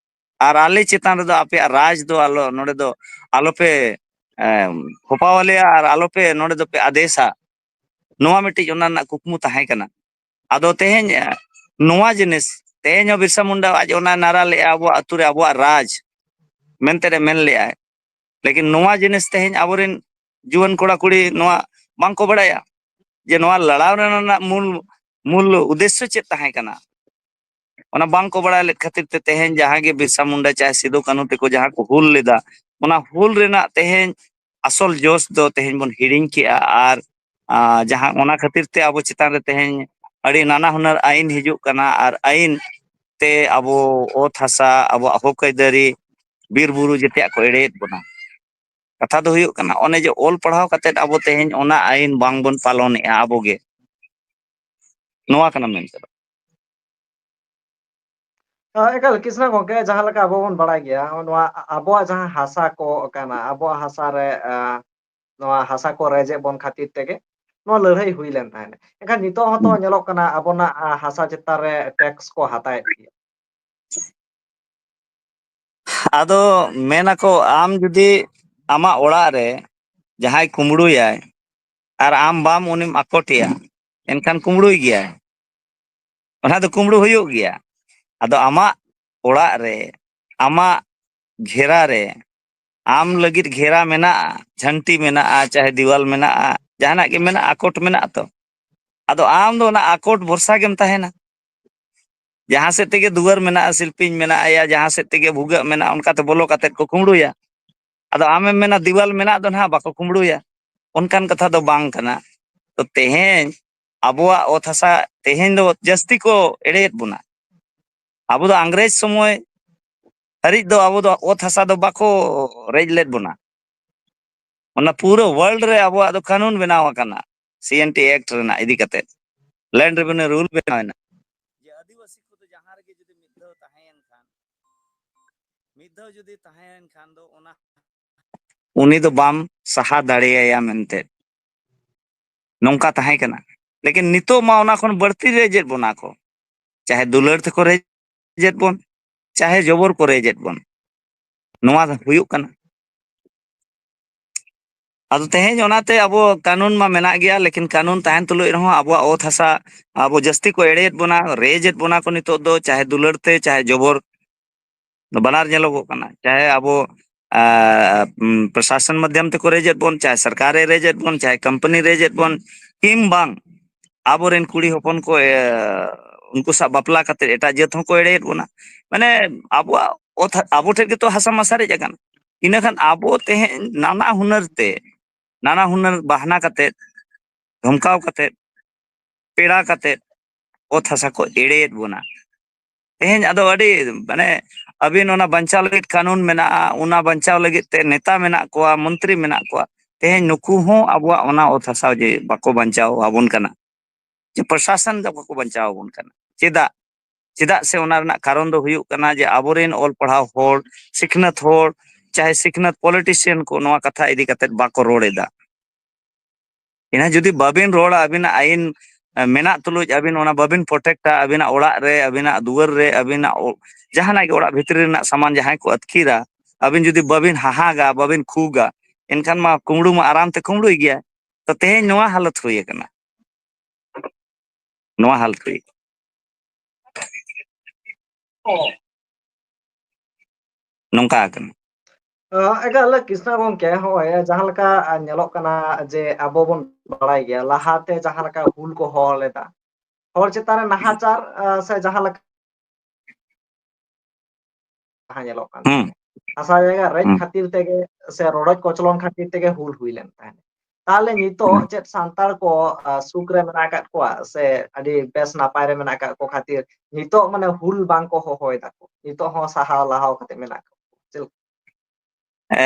ᱟᱨ ᱟᱞᱮ ᱪᱮᱛᱟᱱ ᱨᱮᱫᱚ ᱟᱯᱮᱭᱟᱜ ᱨᱟᱡᱽ ᱫᱚ ᱟᱞᱚ, ᱱᱚᱰᱮ ᱫᱚ ᱟᱞᱚᱯᱮ, ᱮᱢ, ᱦᱚᱯᱟᱣᱟᱞᱮᱭᱟ ᱟᱨ ᱟᱞᱚᱯᱮ ᱱᱚᱰᱮ ᱫᱚᱯᱮ ᱟᱫᱮᱥᱟ᱾ ᱱᱚᱣᱟ ᱢᱤᱫᱴᱤᱡ ᱚᱱᱟ ᱨᱮᱱᱟᱜ ᱠᱩᱠᱢᱩ ᱛᱟᱦᱮᱸ ᱠᱟᱱᱟ᱾ ᱟᱫᱚ ᱛᱮᱦᱮᱧ, ᱮ, ᱱᱚᱣᱟ ᱡᱤᱱᱤᱥ, ᱛᱮᱦᱮᱧ ᱦᱚᱸ ᱵᱤᱨᱥᱟ ᱢᱩᱱᱰᱟ ᱟᱡ ᱚᱱᱟ ᱱᱟᱨᱟ ᱞᱮᱜᱼᱟ, ᱟᱵᱚᱣᱟᱜ ᱟᱹᱛᱩ ᱨᱮ ᱟᱵᱚᱣᱟᱜ ᱨᱟᱡᱽ ᱢᱮᱱᱛᱮ ᱮ ᱢᱮᱱ ᱞᱮᱜᱼᱟᱭ᱾ ᱞᱮᱠᱤᱱ ᱱᱚᱣᱟ ᱡᱤᱱᱤᱥ ᱛᱮᱦᱮᱧ ᱟᱵᱚᱨᱮᱱ ᱡᱩᱣᱟᱹᱱ ᱠᱚᱲᱟ ᱠᱩᱲᱤ ᱱᱚᱣᱟ ᱵᱟᱝᱠᱚ ᱵᱟᱲᱟᱭᱟ ᱡᱮ ᱱᱚᱣᱟ ᱞᱟᱲᱟᱣ ᱨᱮᱱᱟᱜ ᱢᱩᱞ, ᱢᱩᱞ ᱩᱫᱽᱫᱮᱥᱥᱚ ᱪᱮᱫ ᱛᱟᱦᱮᱸ ᱠᱟᱱᱟ᱾ ᱚᱱᱟ ᱵᱟᱝᱠᱚ ᱵᱟᱲᱟᱭ ᱞᱮᱫ ᱠᱷᱟᱹᱛᱤᱨ ᱛᱮ ᱛᱮᱦᱮᱧ ᱡᱟᱦᱟᱸ ᱜᱮ ᱵᱤᱨᱥᱟ ᱢᱩᱱᱰᱟ ᱪᱟᱦᱮ ᱥᱤᱫᱩ ᱠᱟᱹᱱᱦᱩ ᱛᱮᱠᱚ ᱡᱟᱦᱟᱸ ᱠᱚ ᱦᱩᱞ ᱞᱮᱫᱟ, ᱚᱱᱟ ᱦᱩᱞ ᱨᱮᱱᱟᱜ ᱛᱮᱦᱮᱧ ᱟᱥᱚᱞ ᱡᱚᱥ ᱫᱚ ᱛᱮᱦᱮᱧ ᱵᱚᱱ ᱦᱤᱲᱤᱧ ᱠᱮᱜᱼᱟ᱾ ᱟᱨ, ᱟ, ᱡᱟᱦᱟᱸ ᱚᱱᱟ ᱠᱷᱟᱹᱛᱤᱨ ᱛᱮ ᱟᱵᱚ ᱪᱮᱛᱟᱱ ᱨᱮ ᱛᱮᱦᱮᱧ ᱟᱹᱰᱤ ᱱᱟᱱᱟ ᱦᱩᱱᱟᱹᱨ ᱟᱹᱭᱤᱱ ᱦᱤᱡᱩᱜ ᱠᱟᱱᱟ, ᱟᱨ ᱟᱹᱭᱤᱱ ᱛᱮ ᱟᱵᱚ ᱚᱛ ᱦᱟᱥᱟ, ᱟᱵᱚᱣᱟᱜ ᱦᱚᱠ ᱟᱹᱭᱫᱟᱹᱨᱤ, ᱵᱤᱨ ᱵᱩᱨᱩ ᱡᱮᱛᱮᱭᱟᱜ ᱠᱚ ᱮᱲᱮᱭᱮᱫ ᱵᱚᱱᱟ᱾ ᱠᱟᱛᱷᱟ ᱫᱚ ᱦᱩᱭᱩᱜ ᱠᱟᱱᱟ, ᱚᱱᱮ ᱡᱮ ᱚᱞ ᱯᱟᱲᱦᱟᱣ ᱠᱟᱛᱮᱫ ᱟᱵᱚ ᱛᱮᱦᱮᱧ ᱚᱱᱟ ᱟᱹᱭᱤᱱ ᱵᱟᱝᱵᱚᱱ ᱯᱟᱞᱚᱱᱮᱜᱼᱟ ᱟᱵᱚ ᱜᱮ, ᱱᱚᱣᱟ ᱠᱟᱱᱟ ᱢᱮᱱ ᱛᱮᱫᱚ᱾ ᱦᱮᱸ, ᱮᱠᱟᱞ, ᱠᱤᱥᱱᱟ ᱜᱚᱝᱠᱮ, ᱡᱟᱦᱟᱸ ᱞᱮᱠᱟ ᱟᱵᱚ ᱵᱚᱱ ᱵᱟᱲᱟᱭ ᱜᱮᱭᱟ, ᱱᱚᱣᱟ ᱟᱵᱚᱣᱟᱜ ᱡᱟᱦᱟᱸ ᱦᱟᱥᱟ ᱠᱚ ᱠᱟᱱᱟ, ᱟᱵᱚᱣᱟᱜ ᱦᱟᱥᱟ ᱨᱮ, ᱟ, ᱱᱚᱣᱟ ᱦᱟᱥᱟ ᱠᱚ ᱨᱮᱡᱮᱫ ᱵᱚᱱ ᱠᱷᱟᱹᱛᱤᱨ ᱛᱮᱜᱮ ᱱᱚᱣᱟ ᱞᱟᱹᱲᱦᱟᱹᱭ ᱦᱩᱭ ᱞᱮᱱ ᱛᱟᱦᱮᱸᱫ᱾ ᱮᱱᱠᱷᱟᱱ ᱱᱤᱛᱚᱜ ᱦᱚᱸᱛᱚ ᱦᱩᱸ᱾ ᱧᱮᱞᱚᱜ ᱠᱟᱱᱟ, ᱟᱵᱚᱱᱟᱜ, ᱟ, ᱦᱟᱥᱟ ᱪᱮᱛᱟᱱ ᱨᱮ ᱴᱮᱠᱥ ᱠᱚ ᱦᱟᱛᱟᱣᱮᱫ ᱜᱮᱭᱟ᱾ ᱟᱫᱚ ᱢᱮᱱᱟᱠᱚ, ᱟᱢ ᱡᱩᱫᱤ ᱟᱢᱟᱜ ᱚᱲᱟᱜ ᱨᱮ ᱡᱟᱦᱟᱸᱭ ᱠᱩᱢᱵᱽᱲᱩᱭᱟᱭ ᱟᱨ ᱟᱢ ᱵᱟᱢ ᱩᱱᱤᱢ ᱟᱠᱚᱴᱮᱭᱟ, ᱮᱱᱠᱷᱟᱱ ᱠᱩᱢᱵᱽᱲᱩᱭ ᱜᱮᱭᱟᱭ᱾ ᱚᱱᱟ ᱫᱚ ᱠᱩᱢᱵᱽᱲᱩ ᱦᱩᱭᱩᱜ ᱜᱮᱭᱟ᱾ ᱟᱫᱚ ᱟᱢᱟᱜ ᱚᱲᱟᱜ ᱨᱮ, ᱟᱢᱟᱜ ᱜᱷᱮᱨᱟ ᱨᱮ, ᱟᱢ ᱞᱟᱹᱜᱤᱫ ᱜᱷᱮᱨᱟ ᱢᱮᱱᱟᱜᱼᱟ, ᱡᱷᱟᱹᱱᱴᱤ ᱢᱮᱱᱟᱜᱼᱟ, ᱪᱟᱦᱮ ᱫᱤᱣᱟᱞ ᱢᱮᱱᱟᱜᱼᱟ, ᱡᱟᱦᱟᱱᱟᱜ ᱜᱮ ᱢᱮᱱᱟᱜᱼᱟ, ᱟᱠᱚᱴ ᱢᱮᱱᱟᱜᱼᱟ ᱛᱚ᱾ ᱟᱫᱚ ᱟᱢ ᱫᱚ ᱚᱱᱟ ᱟᱠᱚᱴ ᱵᱷᱚᱨᱥᱟ ᱜᱮᱢ ᱛᱟᱦᱮᱱᱟ᱾ ᱡᱟᱦᱟᱸ ᱥᱮᱫ ᱛᱮᱜᱮ ᱫᱩᱣᱟᱹᱨ ᱢᱮᱱᱟᱜᱼᱟ, ᱥᱤᱞᱯᱤᱧ ᱢᱮᱱᱟᱜᱼᱟ, ᱭᱟ ᱡᱟᱦᱟᱸ ᱥᱮᱫ ᱛᱮᱜᱮ ᱵᱷᱩᱜᱟᱹᱜ ᱢᱮᱱᱟᱜᱼᱟ, ᱚᱱᱠᱟᱛᱮ ᱵᱚᱞᱚ ᱠᱟᱛᱮᱫ ᱠᱚ ᱠᱩᱢᱵᱽᱲᱩᱭᱟ᱾ ᱟᱫᱚ ᱟᱢᱮᱢ ᱢᱮᱱᱟ, "ᱫᱤᱣᱟᱞ ᱢᱮᱱᱟᱜ ᱫᱚ ᱱᱟᱦᱟᱜ ᱵᱟᱠᱚ ᱠᱩᱢᱵᱽᱲᱩᱭᱟ", ᱚᱱᱠᱟᱱ ᱠᱟᱛᱷᱟ ᱫᱚ ᱵᱟᱝ ᱠᱟᱱᱟ᱾ ᱛᱚ ᱛᱮᱦᱮᱧ ᱟᱵᱚᱣᱟᱜ ᱚᱛ ᱦᱟᱥᱟ ᱛᱮᱦᱮᱧ ᱫᱚ ᱡᱟᱹᱥᱛᱤ ᱠᱚ ᱮᱲᱮᱭᱮᱫ ᱵᱚᱱᱟ᱾ ᱟᱵᱚ ᱫᱚ ᱤᱝᱨᱮᱡᱽ ᱥᱚᱢᱚᱭ ᱦᱟᱹᱨᱤᱡ ᱫᱚ ᱟᱵᱚ ᱫᱚ ᱚᱛ ᱦᱟᱥᱟ ᱫᱚ ᱵᱟᱠᱚ ᱨᱮᱡ ᱞᱮᱫ ᱵᱚᱱᱟ᱾ ᱚᱱᱟ ᱯᱩᱨᱟᱹ world ᱨᱮ ᱟᱵᱚᱣᱟᱜ ᱫᱚ ᱠᱟᱹᱱᱩᱱ ᱵᱮᱱᱟᱣ ᱟᱠᱟᱱᱟ, C and T Act ᱨᱮᱱᱟᱜ ᱤᱫᱤ ᱠᱟᱛᱮ᱾ Land Revenue Rule ᱵᱮᱱᱟᱣ ᱮᱱᱟ ᱡᱮ ᱟᱹᱫᱤᱵᱟᱹᱥᱤ ᱠᱚᱫᱚ ᱡᱟᱦᱟᱸ ᱨᱮᱜᱮ ᱡᱩᱫᱤ ᱢᱤᱫ ᱫᱷᱟᱣ ᱛᱟᱦᱮᱸᱭᱮᱱ ᱠᱷᱟᱱ, ᱢᱤᱫ ᱫᱷᱟᱣ ᱡᱩᱫᱤ ᱛᱟᱦᱮᱸᱭᱮᱱ ᱠᱷᱟᱱ ᱫᱚ ᱚᱱᱟ ᱩᱱᱤ ᱫᱚ ᱵᱟᱢ ᱥᱟᱦᱟ ᱫᱟᱲᱮᱭᱟᱭᱟ ᱢᱮᱱᱛᱮ᱾ ᱱᱚᱝᱠᱟ ᱛᱟᱦᱮᱸ ᱠᱟᱱᱟ᱾ ᱞᱮᱠᱤᱱ ᱱᱤᱛᱚᱜ ᱢᱟ ᱚᱱᱟ ᱠᱷᱚᱱ ᱵᱟᱹᱲᱛᱤ ᱨᱮᱡᱮᱫ ᱵᱚᱱᱟ ᱠᱚ, ᱪᱟᱦᱮ ᱫᱩᱞᱟᱹᱲ ᱛᱮᱠᱚ ᱨᱮᱡᱮᱫ ᱵᱚᱱ, ᱪᱟᱦᱮ ᱡᱚᱵᱚᱨ ᱠᱚ ᱨᱮᱡᱮᱫ ᱵᱚᱱ᱾ ᱱᱚᱣᱟ ᱫᱚ ᱦᱩᱭᱩᱜ ᱠᱟᱱᱟ᱾ ᱟᱫᱚ ᱛᱮᱦᱮᱧ ᱚᱱᱟᱛᱮ ᱟᱵᱚ ᱠᱟᱹᱱᱩᱱ ᱢᱟ ᱢᱮᱱᱟᱜ ᱜᱮᱭᱟ, ᱞᱮᱠᱤᱱ ᱠᱟᱹᱱᱩᱱ ᱛᱟᱦᱮᱱ ᱛᱩᱞᱩᱡ ᱨᱮᱦᱚᱸ ᱟᱵᱚᱣᱟᱜ ᱚᱛ ᱦᱟᱥᱟ ᱟᱵᱚ ᱡᱟᱹᱥᱛᱤ ᱠᱚ ᱮᱲᱮᱭᱮᱫ ᱵᱚᱱᱟ, ᱨᱮᱡᱮᱫ ᱵᱚᱱᱟ ᱠᱚ ᱱᱤᱛᱚᱜ ᱫᱚ, ᱪᱟᱦᱮ ᱫᱩᱞᱟᱹᱲ ᱛᱮ ᱪᱟᱦᱮ ᱡᱚᱵᱚᱨ᱾ ᱵᱟᱱᱟᱨ ᱧᱮᱞᱚᱜᱚᱜ ᱠᱟᱱᱟ, ᱪᱟᱦᱮ ᱟᱵᱚ ᱟᱸ, ᱩᱢ, ᱯᱨᱚᱥᱟᱥᱚᱱ ᱢᱟᱫᱽᱫᱷᱚᱢ ᱛᱮᱠᱚ ᱨᱮᱡᱮᱫ ᱵᱚᱱ, ᱪᱟᱦᱮ ᱥᱚᱨᱠᱟᱨᱮ ᱨᱮᱡᱮᱫ ᱵᱚᱱ, ᱪᱟᱦᱮ ᱠᱳᱢᱯᱟᱱᱤ ᱨᱮᱡᱮᱫ ᱵᱚᱱ, ᱠᱤᱢᱵᱟᱝ ᱟᱵᱚᱨᱮᱱ ᱠᱩᱲᱤ ᱦᱚᱯᱚᱱ ᱠᱚ, ᱮ, ᱩᱱᱠᱩ ᱥᱟᱶ ᱵᱟᱯᱞᱟ ᱠᱟᱛᱮ ᱮᱴᱟᱜ ᱡᱟᱹᱛ ᱦᱚᱸᱠᱚ ᱮᱲᱮᱭᱮᱫ ᱵᱚᱱᱟ᱾ ᱢᱟᱱᱮ ᱟᱵᱚᱣᱟᱜ ᱚᱛ, ᱟᱵᱚ ᱴᱷᱮᱱ ᱜᱮᱛᱚ ᱦᱟᱥᱟ ᱢᱟ ᱥᱟᱨᱮᱡ ᱟᱠᱟᱱ᱾ ᱤᱱᱟᱹ ᱠᱷᱟᱱ ᱟᱵᱚ ᱛᱮᱦᱮᱧ ᱱᱟᱱᱟ ᱦᱩᱱᱟᱹᱨ ᱛᱮ, ᱱᱟᱱᱟ ᱦᱩᱱᱟᱹᱨ ᱵᱟᱦᱱᱟ ᱠᱟᱛᱮ, ᱫᱷᱚᱢᱠᱟᱣ ᱠᱟᱛᱮ, ᱯᱮᱲᱟ ᱠᱟᱛᱮ ᱚᱛ ᱦᱟᱥᱟ ᱠᱚ ᱮᱲᱮᱭᱮᱫ ᱵᱚᱱᱟ᱾ ᱛᱮᱦᱮᱧ ᱟᱫᱚ ᱟᱹᱰᱤ, ᱢᱟᱱᱮ, ᱟᱹᱵᱤᱱ ᱚᱱᱟ ᱵᱟᱧᱪᱟᱣ ᱞᱟᱹᱜᱤᱫ ᱠᱟᱹᱱᱩᱱ ᱢᱮᱱᱟᱜᱼᱟ, ᱚᱱᱟ ᱵᱟᱧᱪᱟᱣ ᱞᱟᱹᱜᱤᱫ ᱛᱮ ᱱᱮᱛᱟ ᱢᱮᱱᱟᱜ ᱠᱚᱣᱟ, ᱢᱚᱱᱛᱨᱤ ᱢᱮᱱᱟᱜ ᱠᱚᱣᱟ᱾ ᱛᱮᱦᱮᱧ ᱱᱩᱠᱩ ᱦᱚᱸ ᱟᱵᱚᱣᱟᱜ ᱚᱱᱟ ᱚᱛ ᱦᱟᱥᱟ ᱡᱮ ᱵᱟᱠᱚ ᱵᱟᱧᱪᱟᱣ ᱟᱵᱚᱱ ᱠᱟᱱᱟ, ᱡᱮ ᱯᱨᱚᱥᱟᱥᱚᱱ ᱫᱚ ᱵᱟᱠᱚ ᱵᱟᱧᱪᱟᱣ ᱟᱵᱚᱱ ᱠᱟᱱᱟ᱾ ᱪᱮᱫᱟᱜ? ᱪᱮᱫᱟᱜ ᱥᱮ ᱚᱱᱟ ᱨᱮᱱᱟᱜ ᱠᱟᱨᱚᱱ ᱫᱚ ᱦᱩᱭᱩᱜ ᱠᱟᱱᱟ ᱡᱮ ᱟᱵᱚᱨᱮᱱ ᱚᱞ ᱯᱟᱲᱦᱟᱣ ᱦᱚᱲ, ᱥᱤᱠᱷᱱᱟᱹᱛ ᱦᱚᱲ, ᱪᱟᱦᱮ ᱥᱤᱠᱷᱱᱟᱹᱛ ᱯᱚᱞᱤᱴᱤᱥᱤᱭᱟᱱ ᱠᱚ ᱱᱚᱣᱟ ᱠᱟᱛᱷᱟ ᱤᱫᱤ ᱠᱟᱛᱮ ᱵᱟᱠᱚ ᱨᱚᱲ ᱮᱫᱟ᱾ ᱤᱱᱟᱹ ᱡᱩᱫᱤ ᱵᱟᱵᱤᱱ ᱨᱚᱲᱟ, ᱟᱹᱵᱤᱱᱟᱜ ᱟᱹᱭᱤᱱ, ᱮ, ᱢᱮᱱᱟᱜ ᱛᱩᱞᱩᱡ ᱟᱹᱵᱤᱱ ᱚᱱᱟ ᱵᱟᱵᱤᱱ ᱯᱨᱚᱴᱮᱠᱴᱟ, ᱟᱹᱵᱤᱱᱟᱜ ᱚᱲᱟᱜ ᱨᱮ, ᱟᱹᱵᱤᱱᱟᱜ ᱫᱩᱣᱟᱹᱨ ᱨᱮ, ᱟᱹᱵᱤᱱᱟᱜ ᱚ-, ᱡᱟᱦᱟᱱᱟᱜ ᱜᱮ ᱚᱲᱟᱜ ᱵᱷᱤᱛᱨᱤ ᱨᱮᱱᱟᱜ ᱥᱟᱢᱟᱱ ᱡᱟᱦᱟᱸᱭ ᱠᱚ ᱟᱹᱛᱠᱤᱨᱟ, ᱟᱹᱵᱤᱱ ᱡᱩᱫᱤ ᱵᱟᱵᱤᱱ ᱦᱟᱦᱟᱜᱟ, ᱵᱟᱵᱤᱱ ᱠᱷᱩᱜᱟ, ᱮᱱᱠᱷᱟᱱ ᱢᱟ ᱠᱩᱢᱵᱽᱲᱩ ᱢᱟ ᱟᱨᱟᱢ ᱛᱮ ᱠᱩᱢᱵᱽᱲᱩᱭ ᱜᱮᱭᱟ᱾ ᱛᱚ ᱛᱮᱦᱮᱧ ᱱᱚᱣᱟ ᱦᱟᱞᱚᱛ ᱦᱩᱭ ᱟᱠᱟᱱᱟ, ᱱᱚᱣᱟ ᱦᱟᱞᱚᱛ ᱦᱩᱭ ᱟᱠᱟᱱᱟ᱾ ᱱᱚᱝᱠᱟ ᱟᱠᱟᱱᱟ᱾ ᱮ, ᱮᱠᱟᱞ, ᱠᱨᱤᱥᱱᱟ ᱜᱚᱢᱠᱮ, ᱦᱚᱸᱜᱼᱚᱭ ᱡᱟᱦᱟᱸ ᱞᱮᱠᱟ, ᱟ, ᱧᱮᱞᱚᱜ ᱠᱟᱱᱟ ᱡᱮ ᱟᱵᱚ ᱵᱚᱱ ᱵᱟᱲᱟᱭ ᱜᱮᱭᱟ ᱞᱟᱦᱟᱛᱮ ᱡᱟᱦᱟᱸ ᱞᱮᱠᱟ ᱦᱩᱞ ᱠᱚ ᱦᱚᱦᱚ ᱞᱮᱫᱟ, ᱦᱚᱲ ᱪᱮᱛᱟᱱ ᱨᱮ ᱱᱟᱦᱟᱪᱟᱨ, ᱟ, ᱥᱮ ᱡᱟᱦᱟᱸ ᱞᱮᱠᱟ ᱡᱟᱦᱟᱸ ᱧᱮᱞᱚᱜ ᱠᱟᱱ ᱦᱩᱸ᱾ ᱛᱟᱦᱮᱸᱫ᱾ ᱦᱟᱥᱟ ᱡᱟᱭᱜᱟ ᱨᱮᱡ ᱦᱩᱸ᱾ ᱠᱷᱟᱹᱛᱤᱨ ᱛᱮᱜᱮ ᱥᱮ ᱨᱚᱰᱚᱡ ᱠᱚᱪᱞᱚᱱ ᱠᱷᱟᱹᱛᱤᱨ ᱛᱮᱜᱮ ᱦᱩᱞ ᱦᱩᱭ ᱞᱮᱱ ᱛᱟᱦᱮᱸᱫ᱾ ᱛᱟᱦᱚᱞᱮ ᱱᱤᱛᱚᱜ ᱦᱩᱸ᱾ ᱪᱮᱫ ᱥᱟᱱᱛᱟᱲ ᱠᱚ, ᱟ, ᱥᱩᱠ ᱨᱮ ᱢᱮᱱᱟᱜ ᱟᱠᱟᱫ ᱠᱚᱣᱟ ᱥᱮ ᱟᱹᱰᱤ ᱵᱮᱥ ᱱᱟᱯᱟᱭ ᱨᱮ ᱢᱮᱱᱟᱜ ᱟᱠᱟᱫ ᱠᱚ ᱠᱷᱟᱹᱛᱤᱨ ᱱᱤᱛᱚᱜ ᱢᱟᱱᱮ ᱦᱩᱞ ᱵᱟᱝ ᱠᱚ ᱦᱚᱦᱚᱭ ᱫᱟᱠᱚ? ᱱᱤᱛᱚᱜ ᱦᱚᱸ ᱥᱟᱦᱟᱣ ᱞᱟᱦᱟᱣ ᱠᱟᱛᱮ ᱢᱮᱱᱟᱜ ᱠᱚᱣᱟ? ᱪᱮᱫ ᱞᱮᱠᱟ? ᱮ,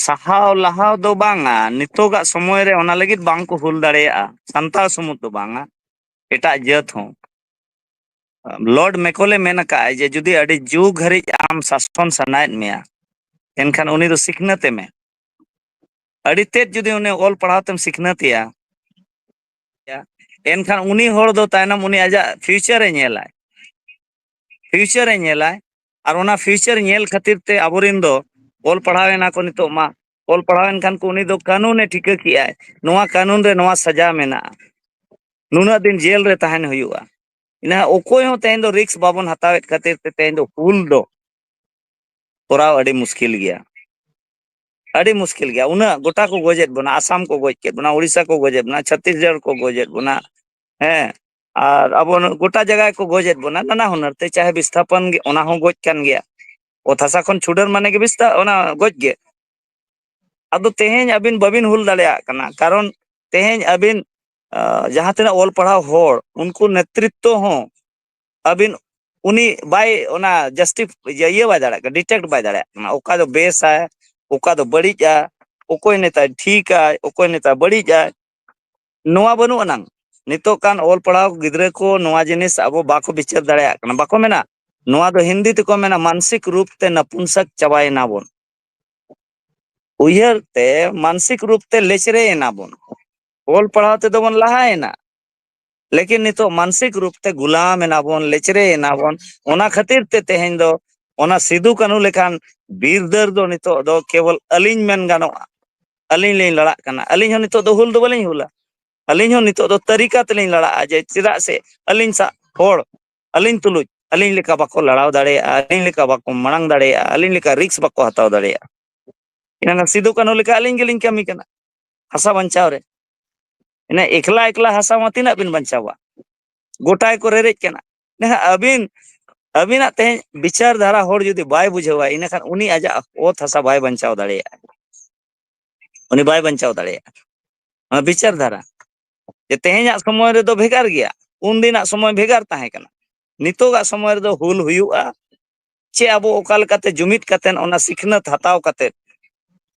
ᱥᱟᱦᱟᱣ ᱞᱟᱦᱟᱣ ᱫᱚ ᱵᱟᱝᱟ, ᱱᱤᱛᱚᱜᱟᱜ ᱥᱚᱢᱚᱭ ᱨᱮ ᱚᱱᱟ ᱞᱟᱹᱜᱤᱫ ᱵᱟᱝ ᱠᱚ ᱦᱩᱞ ᱫᱟᱲᱮᱭᱟᱜᱼᱟ, ᱥᱟᱱᱛᱟᱲ ᱥᱩᱢᱩᱝ ᱫᱚ ᱵᱟᱝᱟ᱾ ᱮᱴᱟᱜ ᱡᱟᱹᱛ ᱦᱚᱸ᱾ ᱞᱚᱨᱰ ᱢᱮᱠᱚᱞᱮ ᱢᱮᱱ ᱟᱠᱟᱫᱼᱟᱭ ᱡᱮ ᱡᱩᱫᱤ ᱟᱹᱰᱤ ᱡᱩᱜᱽ ᱦᱟᱹᱨᱤᱡ ᱟᱢ ᱥᱟᱥᱚᱱ ᱥᱟᱱᱟᱭᱮᱫ ᱢᱮᱭᱟ, ᱮᱱᱠᱷᱟᱱ ᱩᱱᱤ ᱫᱚ ᱥᱤᱠᱷᱱᱟᱹᱛ ᱮᱢᱮ᱾ ᱟᱹᱰᱤ ᱛᱮᱫ ᱡᱩᱫᱤ ᱩᱱᱤ ᱚᱞ ᱯᱟᱲᱦᱟᱣ ᱛᱮᱢ ᱥᱤᱠᱷᱱᱟᱹᱛ ᱮᱭᱟ, ᱮᱱᱠᱷᱟᱱ ᱩᱱᱤ ᱦᱚᱲ ᱫᱚ ᱛᱟᱭᱱᱚᱢ ᱩᱱᱤ ᱟᱡᱟᱜ ᱯᱷᱤᱭᱩᱪᱟᱨ ᱮ ᱧᱮᱞᱟᱭ᱾ ᱯᱷᱤᱭᱩᱪᱟᱨ ᱮ ᱧᱮᱞᱟᱭ᱾ ᱟᱨ ᱚᱱᱟ ᱯᱷᱤᱭᱩᱪᱟᱨ ᱧᱮᱞ ᱠᱷᱟᱹᱛᱤᱨ ᱛᱮ ᱟᱵᱚᱨᱮᱱ ᱫᱚ ᱚᱞ ᱯᱟᱲᱦᱟᱣ ᱮᱱᱟ ᱠᱚ ᱱᱤᱛᱚᱜ ᱢᱟ᱾ ᱚᱞ ᱯᱟᱲᱦᱟᱣ ᱮᱱᱠᱷᱟᱱ ᱠᱚ ᱩᱱᱤ ᱫᱚ ᱠᱟᱹᱱᱩᱱ ᱮ ᱴᱷᱤᱠᱟᱹ ᱠᱮᱜᱼᱟᱭ, ᱱᱚᱣᱟ ᱠᱟᱹᱱᱩᱱ ᱨᱮ ᱱᱚᱣᱟ ᱥᱟᱡᱟ ᱢᱮᱱᱟᱜᱼᱟ, ᱱᱩᱱᱟᱹᱜ ᱫᱤᱱ ᱡᱮᱞ ᱨᱮ ᱛᱟᱦᱮᱱ ᱦᱩᱭᱩᱜᱼᱟ᱾ ᱤᱱᱟᱹ ᱚᱠᱚᱭ ᱦᱚᱸ ᱛᱮᱦᱮᱧ ᱫᱚ ᱨᱤᱠᱥ ᱵᱟᱵᱚᱱ ᱦᱟᱛᱟᱣᱮᱫ ᱠᱷᱟᱹᱛᱤᱨ ᱛᱮ ᱛᱮᱦᱮᱧ ᱫᱚ ᱦᱩᱞ ᱫᱚ ᱠᱚᱨᱟᱣ ᱟᱹᱰᱤ ᱢᱩᱥᱠᱤᱞ ᱜᱮᱭᱟ᱾ ᱟᱹᱰᱤ ᱢᱩᱥᱠᱤᱞ ᱜᱮᱭᱟ᱾ ᱩᱱᱟᱹᱜ ᱜᱚᱴᱟ ᱠᱚ ᱜᱚᱡᱮᱫ ᱵᱚᱱᱟ, ᱟᱥᱟᱢ ᱠᱚ ᱜᱚᱡ ᱠᱮᱫ ᱵᱚᱱᱟ, ᱩᱲᱤᱥᱥᱟ ᱠᱚ ᱜᱚᱡᱮᱫ ᱵᱚᱱᱟ, ᱪᱷᱚᱛᱤᱥᱜᱚᱲ ᱠᱚ ᱜᱚᱡᱮᱫ ᱵᱚᱱᱟ, ᱦᱮᱸ, ᱟᱨ ᱟᱵᱚ ᱱᱚ-, ᱜᱚᱴᱟ ᱡᱟᱭᱜᱟ ᱠᱚ ᱜᱚᱡᱮᱫ ᱵᱚᱱᱟ᱾ ᱱᱟᱱᱟ ᱦᱩᱱᱟᱹᱨ ᱛᱮ, ᱪᱟᱦᱮ ᱵᱤᱥᱛᱷᱟᱯᱚᱱ ᱜᱮ, ᱚᱱᱟ ᱦᱚᱸ ᱜᱚᱡ ᱠᱟᱱ ᱜᱮᱭᱟ᱾ ᱚᱛ ᱦᱟᱥᱟ ᱠᱷᱚᱱ ᱪᱷᱩᱰᱟᱹᱨ ᱢᱟᱱᱮ ᱜᱮ ᱵᱤᱥᱛᱟ-, ᱚᱱᱟ ᱜᱚᱡ ᱜᱮ᱾ ᱟᱫᱚ ᱛᱮᱦᱮᱧ ᱟᱹᱵᱤᱱ ᱵᱟᱹᱵᱤᱱ ᱦᱩᱞ ᱫᱟᱲᱮᱭᱟᱜ ᱠᱟᱱᱟ, ᱠᱟᱨᱚᱱ ᱛᱮᱦᱮᱧ ᱟᱹᱵᱤᱱ, ᱟᱸ, ᱡᱟᱦᱟᱸ ᱛᱤᱱᱟᱹᱜ ᱚᱞ ᱯᱟᱲᱦᱟᱣ ᱦᱚᱲ, ᱩᱱᱠᱩ ᱱᱮᱛᱨᱤᱛᱛᱚ ᱦᱚᱸ ᱟᱹᱵᱤᱱ, ᱩᱱᱤ ᱵᱟᱭ, ᱚᱱᱟ ᱡᱟᱥᱴᱤ-, ᱤᱭᱟᱹ, ᱤᱭᱟᱹ ᱵᱟᱭ ᱫᱟᱲᱮᱭᱟᱜ ᱠᱟᱱᱟ, ᱰᱤᱴᱮᱠᱴ ᱵᱟᱭ ᱫᱟᱲᱮᱭᱟᱜ ᱠᱟᱱᱟ, ᱚᱠᱟ ᱫᱚ ᱵᱮᱥᱟ, ᱚᱠᱟ ᱫᱚ ᱵᱟᱹᱲᱤᱡᱼᱟ, ᱚᱠᱚᱭ ᱱᱮᱛᱟᱭ ᱴᱷᱤᱠᱟᱭ, ᱚᱠᱚᱭ ᱱᱮᱛᱟᱭ ᱵᱟᱹᱲᱤᱡᱟᱭ, ᱱᱚᱣᱟ ᱵᱟᱹᱱᱩᱜ ᱟᱱᱟᱝ᱾ ᱱᱤᱛᱚᱜ ᱠᱟᱱ ᱚᱞ ᱯᱟᱲᱦᱟᱣ ᱜᱤᱫᱽᱨᱟᱹ ᱠᱚ ᱱᱚᱣᱟ ᱡᱤᱱᱤᱥ ᱟᱵᱚ ᱵᱟᱠᱚ ᱵᱤᱪᱟᱹᱨ ᱫᱟᱲᱮᱭᱟᱜ ᱠᱟᱱᱟ, ᱵᱟᱠᱚ ᱢᱮᱱᱟ᱾ ᱱᱚᱣᱟ ᱫᱚ ᱦᱤᱱᱫᱤ ᱛᱮᱠᱚ ᱢᱮᱱᱟ, ᱢᱟᱱᱥᱤᱠ ᱨᱩᱯ ᱛᱮ ᱱᱟᱯᱩᱱᱥᱟᱠ ᱪᱟᱵᱟᱭᱮᱱᱟ ᱵᱚᱱ᱾ ᱩᱭᱦᱟᱹᱨ ᱛᱮ ᱢᱟᱱᱥᱤᱠ ᱨᱩᱯ ᱛᱮ ᱞᱮᱪᱨᱮ ᱮᱱᱟ ᱵᱚᱱ᱾ ᱚᱞ ᱯᱟᱲᱦᱟᱣ ᱛᱮᱫᱚ ᱵᱚᱱ ᱞᱟᱦᱟᱭᱮᱱᱟ, ᱞᱮᱠᱤᱱ ᱱᱤᱛᱚᱜ ᱢᱟᱱᱥᱤᱠ ᱨᱩᱯ ᱛᱮ ᱜᱩᱞᱟᱢ ᱮᱱᱟ ᱵᱚᱱ, ᱞᱮᱪᱨᱮ ᱮᱱᱟ ᱵᱚᱱ᱾ ᱚᱱᱟ ᱠᱷᱟᱹᱛᱤᱨ ᱛᱮ ᱛᱮᱦᱮᱧ ᱫᱚ ᱚᱱᱟ ᱥᱤᱫᱩ ᱠᱟᱹᱱᱦᱩ ᱞᱮᱠᱟᱱ ᱵᱤᱨ ᱫᱟᱹᱨ ᱫᱚ ᱱᱤᱛᱚᱜ ᱫᱚ ᱠᱮᱵᱚᱞ ᱟᱹᱞᱤᱧ ᱢᱮᱱ ᱜᱟᱱᱚᱜᱼᱟ, ᱟᱹᱞᱤᱧ ᱞᱤᱧ ᱞᱟᱲᱟᱜ ᱠᱟᱱᱟ᱾ ᱟᱹᱞᱤᱧ ᱦᱚᱸ ᱱᱤᱛᱚᱜ ᱫᱚ ᱦᱩᱞ ᱫᱚ ᱵᱟᱹᱞᱤᱧ ᱦᱩᱞᱟ, ᱟᱹᱞᱤᱧ ᱦᱚᱸ ᱱᱤᱛᱚᱜ ᱫᱚ ᱛᱟᱹᱨᱤᱠᱟ ᱛᱮᱞᱤᱧ ᱞᱟᱲᱟᱜᱼᱟ, ᱡᱮ ᱪᱮᱫᱟᱜ ᱥᱮ ᱟᱹᱞᱤᱧ ᱥᱟᱶ ᱦᱚᱲ ᱟᱹᱞᱤᱧ ᱛᱩᱞᱩᱡ ᱟᱹᱞᱤᱧ ᱞᱮᱠᱟ ᱵᱟᱠᱚ ᱞᱟᱲᱟᱣ ᱫᱟᱲᱮᱭᱟᱜᱼᱟ, ᱟᱹᱞᱤᱧ ᱞᱮᱠᱟ ᱵᱟᱠᱚ ᱢᱟᱲᱟᱝ ᱫᱟᱲᱮᱭᱟᱜᱼᱟ, ᱟᱹᱞᱤᱧ ᱞᱮᱠᱟ ᱨᱤᱠᱥ ᱵᱟᱠᱚ ᱦᱟᱛᱟᱣ ᱫᱟᱲᱮᱭᱟᱜᱼᱟ᱾ ᱤᱱᱟᱹ ᱥᱤᱫᱩ ᱠᱟᱹᱱᱦᱩ ᱞᱮᱠᱟ ᱟᱹᱞᱤᱧ ᱜᱮᱞᱤᱧ ᱠᱟᱹᱢᱤ ᱠᱟᱱᱟ ᱦᱟᱥᱟ ᱵᱟᱧᱪᱟᱣ ᱨᱮ᱾ ᱤᱱᱟᱹ ᱮᱠᱞᱟ ᱮᱠᱞᱟ ᱦᱟᱥᱟ ᱢᱟ ᱛᱤᱱᱟᱹᱜ ᱵᱤᱱ ᱵᱟᱧᱪᱟᱣᱟ? ᱜᱚᱴᱟ ᱜᱮᱠᱚ ᱨᱮᱨᱮᱡ ᱠᱟᱱᱟ᱾ ᱤᱱᱟᱹᱠᱷᱟᱱ ᱟᱹᱵᱤᱱ, ᱟᱹᱵᱤᱱᱟᱜ ᱛᱮᱦᱮᱧ ᱵᱤᱪᱟᱹᱨ ᱫᱷᱟᱨᱟ ᱦᱚᱲ ᱡᱩᱫᱤ ᱵᱟᱭ ᱵᱩᱡᱷᱟᱹᱣᱟ, ᱤᱱᱟᱹᱠᱷᱟᱱ ᱩᱱᱤ ᱟᱡᱟᱜ ᱚᱛ ᱦᱟᱥᱟ ᱵᱟᱭ ᱵᱟᱧᱪᱟᱣ ᱫᱟᱲᱮᱭᱟᱜᱼᱟ᱾ ᱩᱱᱤ ᱵᱟᱭ ᱵᱟᱧᱪᱟᱣ ᱫᱟᱲᱮᱭᱟᱜᱼᱟ᱾ ᱚᱱᱟ ᱵᱤᱪᱟᱹᱨ ᱫᱷᱟᱨᱟ ᱡᱮ ᱛᱮᱦᱮᱧᱟᱜ ᱥᱚᱢᱚᱭ ᱨᱮᱫᱚ ᱵᱷᱮᱜᱟᱨ ᱜᱮᱭᱟ, ᱩᱱᱫᱤᱱᱟᱜ ᱥᱚᱢᱚᱭ ᱵᱷᱮᱜᱟᱨ ᱛᱟᱦᱮᱸ ᱠᱟᱱᱟ᱾ ᱱᱤᱛᱚᱜᱟᱜ ᱥᱚᱢᱚᱭ ᱨᱮᱫᱚ ᱦᱩᱞ ᱦᱩᱭᱩᱜᱼᱟ, ᱪᱮ ᱟᱵᱚ ᱚᱠᱟ ᱞᱮᱠᱟᱛᱮ ᱡᱩᱢᱤᱫ ᱠᱟᱛᱮᱫ ᱚᱱᱟ ᱥᱤᱠᱷᱱᱟᱹᱛ ᱦᱟᱛᱟᱣ ᱠᱟᱛᱮᱫ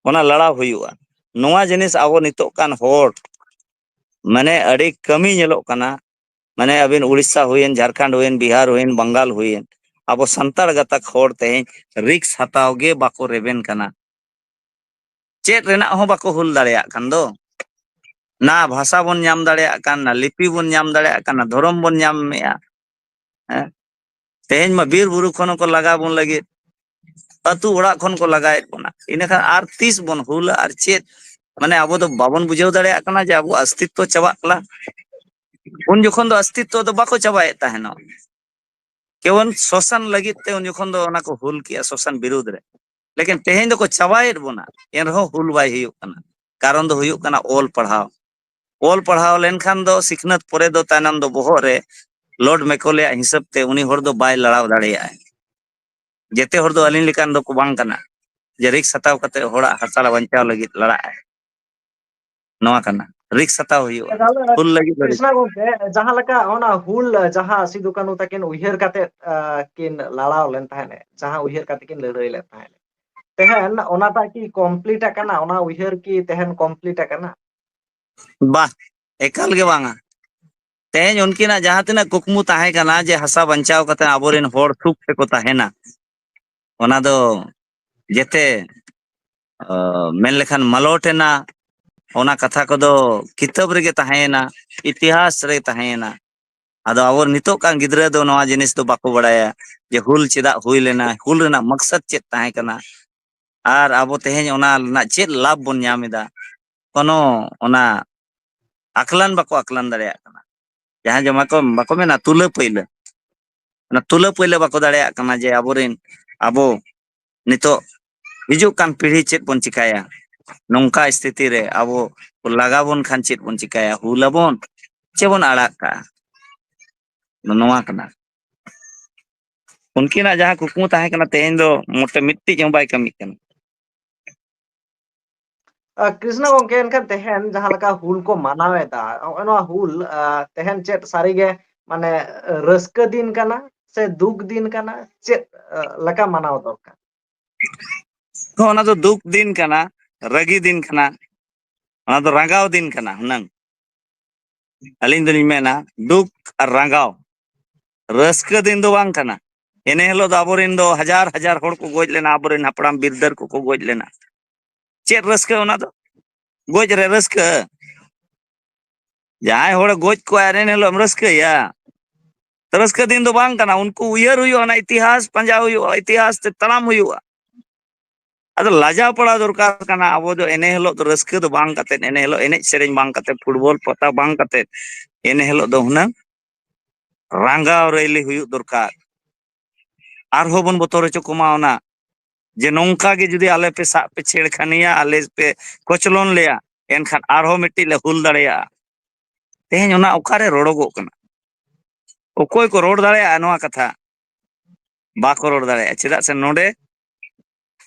ᱚᱱᱟ ᱞᱟᱲᱟᱣ ᱦᱩᱭᱩᱜᱼᱟ? ᱱᱚᱣᱟ ᱡᱤᱱᱤᱥ ᱟᱵᱚ ᱱᱤᱛᱚᱜ ᱠᱟᱱ ᱦᱚᱲ, ᱢᱟᱱᱮ, ᱟᱹᱰᱤ ᱠᱟᱹᱢᱤ ᱧᱮᱞᱚᱜ ᱠᱟᱱᱟ᱾ ᱢᱟᱱᱮ ᱟᱵᱤᱱ ᱩᱲᱤᱥᱥᱟ ᱦᱩᱭᱮᱱ, ᱡᱷᱟᱲᱠᱷᱚᱸᱰ ᱦᱩᱭᱮᱱ, ᱵᱤᱦᱟᱨ ᱦᱩᱭᱮᱱ, ᱵᱟᱝᱜᱟᱞ ᱦᱩᱭᱮᱱ, ᱟᱵᱚ ᱥᱟᱱᱛᱟᱲ ᱜᱟᱛᱟᱠ ᱦᱚᱲ ᱛᱮᱦᱮᱧ ᱨᱤᱠᱥ ᱦᱟᱛᱟᱣ ᱜᱮ ᱵᱟᱠᱚ ᱨᱮᱵᱮᱱ ᱠᱟᱱᱟ᱾ ᱪᱮᱫ ᱨᱮᱱᱟᱜ ᱦᱚᱸ ᱵᱟᱠᱚ ᱦᱩᱞ ᱫᱟᱲᱮᱭᱟᱜ ᱠᱟᱱ ᱫᱚ᱾ ᱱᱟ ᱵᱷᱟᱥᱟ ᱵᱚᱱ ᱧᱟᱢ ᱫᱟᱲᱮᱭᱟᱜ ᱠᱟᱱ, ᱱᱟ ᱞᱤᱯᱤ ᱵᱚᱱ ᱧᱟᱢ ᱫᱟᱲᱮᱭᱟᱜ ᱠᱟᱱ, ᱱᱟ ᱫᱷᱚᱨᱚᱢ ᱵᱚᱱ ᱧᱟᱢᱮᱫᱼᱟ᱾ ᱦᱮᱸ? ᱛᱮᱦᱮᱧ ᱢᱟ ᱵᱤᱨ ᱵᱩᱨᱩ ᱠᱷᱚᱱ ᱦᱚᱸᱠᱚ ᱞᱟᱜᱟ ᱵᱚᱱ ᱞᱟᱹᱜᱤᱫ, ᱟᱹᱛᱩ ᱚᱲᱟᱜ ᱠᱷᱚᱱ ᱠᱚ ᱞᱟᱜᱟᱭᱮᱫ ᱵᱚᱱᱟ᱾ ᱤᱱᱟᱹᱠᱷᱟᱱ ᱟᱨ ᱛᱤᱥ ᱵᱚᱱ ᱦᱩᱞᱟ? ᱟᱨ ᱪᱮᱫ, ᱢᱟᱱᱮ, ᱟᱵᱚ ᱫᱚ ᱵᱟᱵᱚᱱ ᱵᱩᱡᱷᱟᱹᱣ ᱫᱟᱲᱮᱭᱟᱜ ᱠᱟᱱᱟ ᱡᱮ ᱟᱵᱚ ᱚᱥᱛᱤᱛᱛᱚ ᱪᱟᱵᱟᱜ ᱠᱟᱱᱟ᱾ ᱩᱱ ᱡᱚᱠᱷᱚᱱ ᱫᱚ ᱚᱥᱛᱤᱛᱛᱚ ᱫᱚ ᱵᱟᱠᱚ ᱪᱟᱵᱟᱭᱮᱫ ᱛᱟᱦᱮᱱᱚᱜ, ᱠᱮᱵᱚᱞ ᱥᱳᱥᱟᱱ ᱞᱟᱹᱜᱤᱫ ᱛᱮ ᱩᱱ ᱡᱚᱠᱷᱚᱱ ᱫᱚ ᱚᱱᱟ ᱠᱚ ᱦᱩᱞ ᱠᱮᱜᱼᱟ, ᱥᱳᱥᱟᱱ ᱵᱤᱨᱩᱫᱽ ᱨᱮ᱾ ᱞᱮᱠᱤᱱ ᱛᱮᱦᱮᱧ ᱫᱚᱠᱚ ᱪᱟᱵᱟᱭᱮᱫ ᱵᱚᱱᱟ, ᱮᱱᱨᱮᱦᱚᱸ ᱦᱩᱞ ᱵᱟᱭ ᱦᱩᱭᱩᱜ ᱠᱟᱱᱟ᱾ ᱠᱟᱨᱚᱱ ᱫᱚ ᱦᱩᱭᱩᱜ ᱠᱟᱱᱟ ᱚᱞ ᱯᱟᱲᱦᱟᱣ᱾ ᱚᱞ ᱯᱟᱲᱦᱟᱣ ᱞᱮᱱᱠᱷᱟᱱ ᱫᱚ ᱥᱤᱠᱷᱱᱟᱹᱛ ᱯᱚᱨᱮ ᱫᱚ ᱛᱟᱭᱱᱚᱢ ᱫᱚ ᱵᱚᱦᱚᱜ ᱨᱮ ᱞᱚᱨᱰ ᱢᱮᱠᱚᱞᱮᱭᱟᱜ ᱦᱤᱥᱟᱹᱵ ᱛᱮ ᱩᱱᱤ ᱦᱚᱲ ᱫᱚ ᱵᱟᱭ ᱞᱟᱲᱟᱣ ᱫᱟᱲᱮᱭᱟᱜᱼᱟ᱾ ᱡᱮᱛᱮ ᱦᱚᱲ ᱫᱚ ᱟᱹᱞᱤᱧ ᱞᱮᱠᱟᱱ ᱫᱚᱠᱚ ᱵᱟᱝ ᱠᱟᱱᱟ ᱡᱮ ᱨᱤᱠᱥ ᱦᱟᱛᱟᱣ ᱠᱟᱛᱮ ᱦᱚᱲᱟᱜ ᱦᱟᱥᱟ ᱵᱟᱧᱪᱟᱣ ᱞᱟᱹᱜᱤᱫ ᱞᱟᱲᱟᱜᱼᱟᱭ᱾ ᱱᱚᱣᱟ ᱠᱟᱱᱟ, ᱨᱤᱠᱥ ᱦᱟᱛᱟᱣ ᱦᱩᱭᱩᱜᱼᱟ᱾ ᱛᱟᱦᱞᱮ ᱦᱩᱞ ᱞᱟᱹᱜᱤᱫ ᱫᱚ ᱨᱤᱠᱥ᱾ ᱠᱨᱤᱥᱱᱟ ᱜᱚᱢᱠᱮ, ᱡᱟᱦᱟᱸ ᱞᱮᱠᱟ ᱚᱱᱟ ᱦᱩᱞ, ᱡᱟᱦᱟᱸ ᱥᱤᱫᱩ ᱠᱟᱹᱱᱦᱩ ᱛᱟᱹᱠᱤᱱ ᱩᱭᱦᱟᱹᱨ ᱠᱟᱛᱮ, ᱟᱸ, ᱠᱤᱱ ᱞᱟᱲᱟᱣ ᱞᱮᱱ ᱛᱟᱦᱮᱸᱫ, ᱡᱟᱦᱟᱸ ᱩᱭᱦᱟᱹᱨ ᱠᱟᱛᱮ ᱠᱤᱱ ᱞᱟᱹᱲᱦᱟᱹᱭ ᱞᱮᱱ ᱛᱟᱦᱮᱸᱫ, ᱛᱮᱦᱮᱧ ᱚᱱᱟᱴᱟᱜ ᱠᱤ ᱠᱚᱢᱯᱞᱤᱴ ᱟᱠᱟᱱᱟ? ᱚᱱᱟ ᱩᱭᱦᱟᱹᱨ ᱠᱤ ᱛᱮᱦᱮᱧ ᱠᱚᱢᱯᱞᱤᱴ ᱟᱠᱟᱱᱟ? ᱵᱟ, ᱮᱠᱟᱞ ᱜᱮ ᱵᱟᱝᱟ᱾ ᱛᱮᱦᱮᱧ ᱩᱱᱠᱤᱱᱟᱜ ᱡᱟᱦᱟᱸ ᱛᱤᱱᱟᱹᱜ ᱠᱩᱠᱢᱩ ᱛᱟᱦᱮᱸ ᱠᱟᱱᱟ ᱡᱮ ᱦᱟᱥᱟ ᱵᱟᱧᱪᱟᱣ ᱠᱟᱛᱮ ᱟᱵᱚᱨᱮᱱ ᱦᱚᱲ ᱥᱩᱠ ᱛᱮᱠᱚ ᱛᱟᱦᱮᱱᱟ, ᱚᱱᱟ ᱫᱚ ᱡᱮᱛᱮ, ᱚ, ᱢᱮᱱ ᱞᱮᱠᱷᱟᱱ ᱢᱟᱞᱚᱴ ᱮᱱᱟ᱾ ᱚᱱᱟ ᱠᱟᱛᱷᱟ ᱠᱚᱫᱚ ᱠᱤᱛᱟᱹᱵ ᱨᱮᱜᱮ ᱛᱟᱦᱮᱸᱭᱮᱱᱟ, ᱤᱛᱤᱦᱟᱥ ᱨᱮ ᱛᱟᱦᱮᱸᱭᱮᱱᱟ᱾ ᱟᱫᱚ ᱟᱵᱚ ᱱᱤᱛᱚᱜ ᱠᱟᱱ ᱜᱤᱫᱽᱨᱟᱹ ᱫᱚ ᱱᱚᱣᱟ ᱡᱤᱱᱤᱥ ᱫᱚ ᱵᱟᱠᱚ ᱵᱟᱲᱟᱭᱟ ᱡᱮ ᱦᱩᱞ ᱪᱮᱫᱟᱜ ᱦᱩᱭ ᱞᱮᱱᱟ, ᱦᱩᱞ ᱨᱮᱱᱟᱜ ᱢᱚᱠᱥᱚᱫ ᱪᱮᱫ ᱛᱟᱦᱮᱸ ᱠᱟᱱᱟ, ᱟᱨ ᱟᱵᱚ ᱛᱮᱦᱮᱧ ᱚᱱᱟ ᱨᱮᱱᱟᱜ ᱪᱮᱫ ᱞᱟᱵᱷ ᱵᱚᱱ ᱧᱟᱢ ᱮᱫᱟ᱾ ᱠᱳᱱᱳ ᱚᱱᱟ ᱟᱠᱞᱟᱱ ᱵᱟᱠᱚ ᱟᱠᱞᱟᱱ ᱫᱟᱲᱮᱭᱟᱜ ᱠᱟᱱᱟ᱾ ᱡᱟᱦᱟᱸ ᱡᱮ ᱵᱟᱠᱚ, ᱵᱟᱠᱚ ᱢᱮᱱᱟ ᱛᱩᱞᱟᱹ ᱯᱟᱹᱭᱞᱟᱹ, ᱚᱱᱟ ᱛᱩᱞᱟᱹ ᱯᱟᱹᱭᱞᱟᱹ ᱵᱟᱠᱚ ᱫᱟᱲᱮᱭᱟᱜ ᱠᱟᱱᱟ ᱡᱮ ᱟᱵᱚᱨᱮᱱ, ᱟᱵᱚ ᱱᱤᱛᱚᱜ ᱦᱤᱡᱩᱜ ᱠᱟᱱ ᱯᱤᱲᱦᱤ ᱪᱮᱫ ᱵᱚᱱ ᱪᱤᱠᱟᱹᱭᱟ? ᱱᱚᱝᱠᱟ ᱥᱛᱷᱤᱛᱤ ᱨᱮ ᱟᱵᱚ ᱠᱚ ᱞᱟᱜᱟ ᱵᱚᱱ ᱠᱷᱟᱱ ᱪᱮᱫ ᱵᱚᱱ ᱪᱤᱠᱟᱹᱭᱟ? ᱦᱩᱞ ᱟᱵᱚᱱ ᱪᱮ ᱵᱚᱱ ᱟᱲᱟᱜ ᱠᱟᱜᱼᱟ? ᱱᱚᱣᱟ ᱠᱟᱱᱟ᱾ ᱩᱱᱠᱤᱱᱟᱜ ᱡᱟᱦᱟᱸ ᱠᱩᱠᱢᱩ ᱛᱟᱦᱮᱸ ᱠᱟᱱᱟ, ᱛᱮᱦᱮᱧ ᱫᱚ ᱢᱚᱴᱮ ᱢᱤᱫᱴᱤᱡ ᱦᱚᱸ ᱵᱟᱭ ᱠᱟᱹᱢᱤᱜ ᱠᱟᱱᱟ᱾ ᱟ, ᱠᱨᱤᱥᱱᱟ ᱜᱚᱝᱠᱮ, ᱮᱱᱠᱷᱟᱱ ᱛᱮᱦᱮᱧ ᱡᱟᱦᱟᱸ ᱞᱮᱠᱟ ᱦᱩᱞ ᱠᱚ ᱢᱟᱱᱟᱣ ᱮᱫᱟ, ᱱᱚᱜᱼᱚᱭ ᱱᱚᱣᱟ ᱦᱩᱞ, ᱟ, ᱛᱮᱦᱮᱧ ᱪᱮᱫ ᱥᱟᱹᱨᱤᱜᱮ, ᱢᱟᱱᱮ, ᱨᱟᱹᱥᱠᱟᱹ ᱫᱤᱱ ᱠᱟᱱᱟ ᱥᱮ ᱫᱩᱠ ᱫᱤᱱ ᱠᱟᱱᱟ? ᱪᱮᱫ, ᱟ, ᱞᱮᱠᱟ ᱢᱟᱱᱟᱣ ᱫᱚᱨᱠᱟᱨ? ᱦᱚᱸ, ᱚᱱᱟ ᱫᱚ ᱫᱩᱠ ᱫᱤᱱ ᱠᱟᱱᱟ, ᱨᱟᱹᱜᱤ ᱫᱤᱱ ᱠᱟᱱᱟ, ᱚᱱᱟ ᱫᱚ ᱨᱟᱸᱜᱟᱣ ᱫᱤᱱ ᱠᱟᱱᱟ ᱦᱩᱱᱟᱹᱝ᱾ ᱟᱹᱞᱤᱧ ᱫᱚᱞᱤᱧ ᱢᱮᱱᱟ, ᱫᱩᱠ ᱟᱨ ᱨᱟᱸᱜᱟᱣ, ᱨᱟᱹᱥᱠᱟᱹ ᱫᱤᱱ ᱫᱚ ᱵᱟᱝ ᱠᱟᱱᱟ᱾ ᱮᱱᱮ ᱦᱤᱞᱳᱜ ᱫᱚ ᱟᱵᱚᱨᱮᱱ ᱫᱚ ᱦᱟᱡᱟᱨ ᱦᱟᱡᱟᱨ ᱦᱚᱲ ᱠᱚ ᱜᱚᱡ ᱞᱮᱱᱟ, ᱟᱵᱚᱨᱮᱱ ᱦᱟᱯᱲᱟᱢ ᱵᱤᱨᱫᱟᱹᱨ ᱠᱚᱠᱚ ᱜᱚᱡ ᱞᱮᱱᱟ᱾ ᱪᱮᱫ ᱨᱟᱹᱥᱠᱟᱹ ᱚᱱᱟ ᱫᱚ? ᱜᱚᱡ ᱨᱮ ᱨᱟᱹᱥᱠᱟᱹ? ᱡᱟᱦᱟᱸᱭ ᱦᱚᱲᱮ ᱜᱚᱡ ᱠᱚᱣᱟ, ᱮᱱᱮ ᱦᱤᱞᱳᱜ ᱮᱢ ᱨᱟᱹᱥᱠᱟᱹᱭᱟ? ᱨᱟᱹᱥᱠᱟᱹ ᱫᱤᱱ ᱫᱚ ᱵᱟᱝ ᱠᱟᱱᱟ᱾ ᱩᱱᱠᱩ ᱩᱭᱦᱟᱹᱨ ᱦᱩᱭᱩᱜᱼᱟ, ᱚᱱᱟ ᱤᱛᱤᱦᱟᱥ ᱯᱟᱸᱡᱟ ᱦᱩᱭᱩᱜᱼᱟ, ᱤᱛᱤᱦᱟᱥ ᱛᱮ ᱛᱟᱲᱟᱢ ᱦᱩᱭᱩᱜᱼᱟ᱾ ᱟᱫᱚ ᱞᱟᱡᱟᱣ ᱯᱟᱲᱟᱣ ᱫᱚᱨᱠᱟᱨ ᱠᱟᱱᱟ᱾ ᱟᱵᱚ ᱫᱚ ᱮᱱᱮ ᱦᱤᱞᱳᱜ ᱫᱚ ᱨᱟᱹᱥᱠᱟᱹ ᱫᱚ ᱵᱟᱝ ᱠᱟᱛᱮᱫ, ᱮᱱᱮ ᱦᱤᱞᱳᱜ ᱮᱱᱮᱡ ᱥᱮᱨᱮᱧ ᱵᱟᱝ ᱠᱟᱛᱮᱫ, ᱯᱷᱩᱴᱵᱚᱞ ᱯᱟᱛᱟ ᱵᱟᱝ ᱠᱟᱛᱮᱫ, ᱮᱱᱮ ᱦᱤᱞᱳᱜ ᱫᱚ ᱦᱩᱱᱟᱹᱝ ᱨᱟᱸᱜᱟᱣ ᱨᱮᱞᱤ ᱦᱩᱭᱩᱜ ᱫᱚᱨᱠᱟᱨ᱾ ᱟᱨᱦᱚᱸ ᱵᱚᱱ ᱵᱚᱛᱚᱨ ᱦᱚᱪᱚ ᱠᱚᱢᱟ ᱚᱱᱟ, ᱡᱮ ᱱᱚᱝᱠᱟ ᱜᱮ ᱡᱩᱫᱤ ᱟᱞᱮ ᱯᱮ ᱥᱟᱵ ᱯᱮ ᱪᱷᱮᱲᱠᱷᱟᱱᱤᱭᱟ, ᱟᱞᱮ ᱯᱮ ᱠᱚᱪᱞᱚᱱ ᱞᱮᱭᱟ, ᱮᱱᱠᱷᱟᱱ ᱟᱨᱦᱚᱸ ᱢᱤᱫᱴᱤᱡ ᱞᱮ ᱦᱩᱞ ᱫᱟᱲᱮᱭᱟᱜᱼᱟ᱾ ᱛᱮᱦᱮᱧ ᱚᱱᱟ ᱚᱠᱟᱨᱮ ᱨᱚᱲᱚᱜᱚᱜ ᱠᱟᱱᱟ? ᱚᱠᱚᱭ ᱠᱚ ᱨᱚᱲ ᱫᱟᱲᱮᱭᱟᱜᱼᱟ ᱱᱚᱣᱟ ᱠᱟᱛᱷᱟ? ᱵᱟᱠᱚ ᱨᱚᱲ ᱫᱟᱲᱮᱭᱟᱜᱼᱟ᱾ ᱪᱮᱫᱟᱜ ᱥᱮ ᱱᱚᱰᱮ,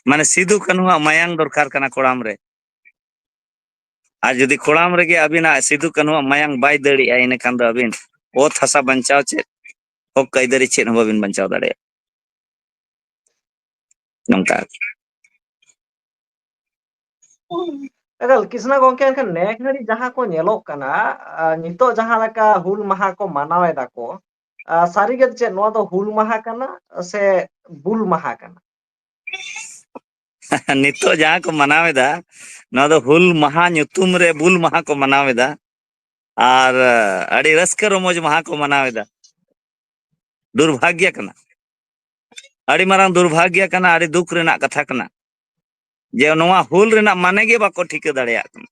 ᱢᱟᱱᱮ, ᱥᱤᱫᱩ ᱠᱟᱹᱱᱦᱩᱣᱟᱜ ᱢᱟᱭᱟᱝ ᱫᱚᱨᱠᱟᱨ ᱠᱟᱱᱟ ᱠᱚᱲᱟᱢ ᱨᱮ᱾ ᱟᱨ ᱡᱩᱫᱤ ᱠᱚᱲᱟᱢ ᱨᱮᱜᱮ ᱟᱹᱵᱤᱱᱟᱜ ᱥᱤᱫᱩ ᱠᱟᱹᱱᱦᱩᱣᱟᱜ ᱢᱟᱭᱟᱝ ᱵᱟᱭ ᱫᱟᱹᱲᱮᱜᱼᱟ, ᱤᱱᱟᱹ ᱠᱷᱟᱱ ᱫᱚ ᱟᱹᱵᱤᱱ ᱚᱛ ᱦᱟᱥᱟ ᱵᱟᱧᱪᱟᱣ ᱪᱮᱫ, ᱦᱚᱠ ᱟᱹᱭᱫᱟᱹᱨᱤ ᱪᱮᱫ ᱦᱚᱸ ᱵᱟᱹᱵᱤᱱ ᱵᱟᱧᱪᱟᱣ ᱫᱟᱲᱮᱭᱟᱜᱼᱟ᱾ ᱱᱚᱝᱠᱟ᱾ ᱮᱠᱟᱞ, ᱠᱤᱥᱱᱟ ᱜᱚᱝᱠᱮ, ᱮᱱᱠᱷᱟᱱ ᱱᱮ ᱜᱷᱟᱹᱲᱤ ᱡᱟᱦᱟᱸ ᱠᱚ ᱧᱮᱞᱚᱜ ᱠᱟᱱᱟ, ᱟᱨ ᱱᱤᱛᱚᱜ ᱡᱟᱦᱟᱸ ᱞᱮᱠᱟ ᱦᱩᱞ ᱢᱟᱦᱟ ᱠᱚ ᱢᱟᱱᱟᱣ ᱮᱫᱟ ᱠᱚ, ᱟᱨ ᱥᱟᱹᱨᱤᱜᱮ ᱪᱮᱫ ᱱᱚᱣᱟ ᱫᱚ ᱦᱩᱞ ᱢᱟᱦᱟ ᱠᱟᱱᱟ ᱥᱮ ᱵᱩᱞ ᱢᱟᱦᱟ ᱠᱟᱱᱟ? ᱱᱤᱛᱚᱜ ᱡᱟᱦᱟᱸ ᱠᱚ ᱢᱟᱱᱟᱣ ᱮᱫᱟ, ᱱᱚᱣᱟ ᱫᱚ ᱦᱩᱞ ᱢᱟᱦᱟ ᱧᱩᱛᱩᱢ ᱨᱮ ᱵᱩᱞ ᱢᱟᱦᱟ ᱠᱚ ᱢᱟᱱᱟᱣ ᱮᱫᱟ᱾ ᱟᱨ ᱟᱹᱰᱤ ᱨᱟᱹᱥᱠᱟᱹ ᱨᱚᱢᱚᱡᱽ ᱢᱟᱦᱟ ᱠᱚ ᱢᱟᱱᱟᱣ ᱮᱫᱟ᱾ ᱫᱩᱨᱵᱷᱟᱜᱽᱭᱚ ᱠᱟᱱᱟ, ᱟᱹᱰᱤ ᱢᱟᱨᱟᱝ ᱫᱩᱨᱵᱷᱟᱜᱽᱭᱚ ᱠᱟᱱᱟ, ᱟᱹᱰᱤ ᱫᱩᱠ ᱨᱮᱱᱟᱜ ᱠᱟᱛᱷᱟ ᱠᱟᱱᱟ᱾ ᱡᱮ ᱱᱚᱣᱟ ᱦᱩᱞ ᱨᱮᱱᱟᱜ ᱢᱟᱱᱮ ᱜᱮ ᱵᱟᱠᱚ ᱴᱷᱤᱠᱟᱹ ᱫᱟᱲᱮᱭᱟᱜ ᱠᱟᱱᱟ᱾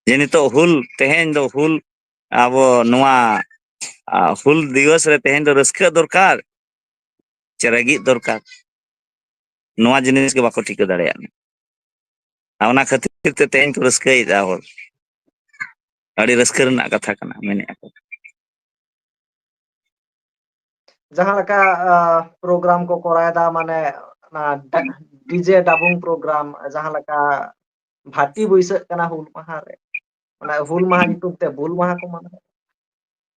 ᱡᱮ ᱱᱤᱛᱚᱜ ᱦᱩᱞ, ᱛᱮᱦᱮᱧ ᱫᱚ ᱦᱩᱞ, ᱟᱵᱚ ᱱᱚᱣᱟ, ᱟ, ᱦᱩᱞ ᱫᱤᱵᱚᱥ ᱨᱮ ᱛᱮᱦᱮᱧ ᱫᱚ ᱨᱟᱹᱥᱠᱟᱹᱜ ᱫᱚᱨᱠᱟᱨ ᱪᱮ ᱨᱟᱹᱜᱤᱜ ᱫᱚᱨᱠᱟᱨ, ᱱᱚᱣᱟ ᱡᱤᱱᱤᱥ ᱜᱮ ᱵᱟᱠᱚ ᱴᱷᱤᱠᱟᱹ ᱫᱟᱲᱮᱭᱟᱜ ᱠᱟᱱᱟ᱾ ᱟᱨ ᱚᱱᱟ ᱠᱷᱟᱹᱛᱤᱨ ᱛᱮ ᱛᱮᱦᱮᱧ ᱠᱚ ᱨᱟᱹᱥᱠᱟᱹᱭᱮᱫᱟ ᱦᱚᱲ, ᱟᱹᱰᱤ ᱨᱟᱹᱥᱠᱟᱹ ᱨᱮᱱᱟᱜ ᱠᱟᱛᱷᱟ ᱠᱟᱱᱟ, ᱢᱮᱱᱮᱫᱼᱟ ᱠᱚ᱾ ᱡᱟᱦᱟᱸ ᱞᱮᱠᱟ ᱯᱨᱳᱜᱨᱟᱢ ᱠᱚ ᱠᱚᱨᱟᱣ ᱮᱫᱟ, ᱢᱟᱱᱮ ᱚᱱᱟ ᱰᱤᱡᱮ ᱰᱟᱵᱩᱝ ᱯᱨᱳᱜᱨᱟᱢ, ᱡᱟᱦᱟᱸ ᱞᱮᱠᱟ ᱵᱷᱟᱴᱤ ᱵᱟᱹᱭᱥᱟᱹᱜ ᱠᱟᱱᱟ ᱦᱩᱞ ᱢᱟᱦᱟ ᱨᱮ, ᱚᱱᱟ ᱦᱩᱞ ᱢᱟᱦᱟ ᱧᱩᱛᱩᱢ ᱛᱮ ᱵᱩᱞ ᱢᱟᱦᱟ ᱠᱚ ᱢᱟᱱᱟᱣ᱾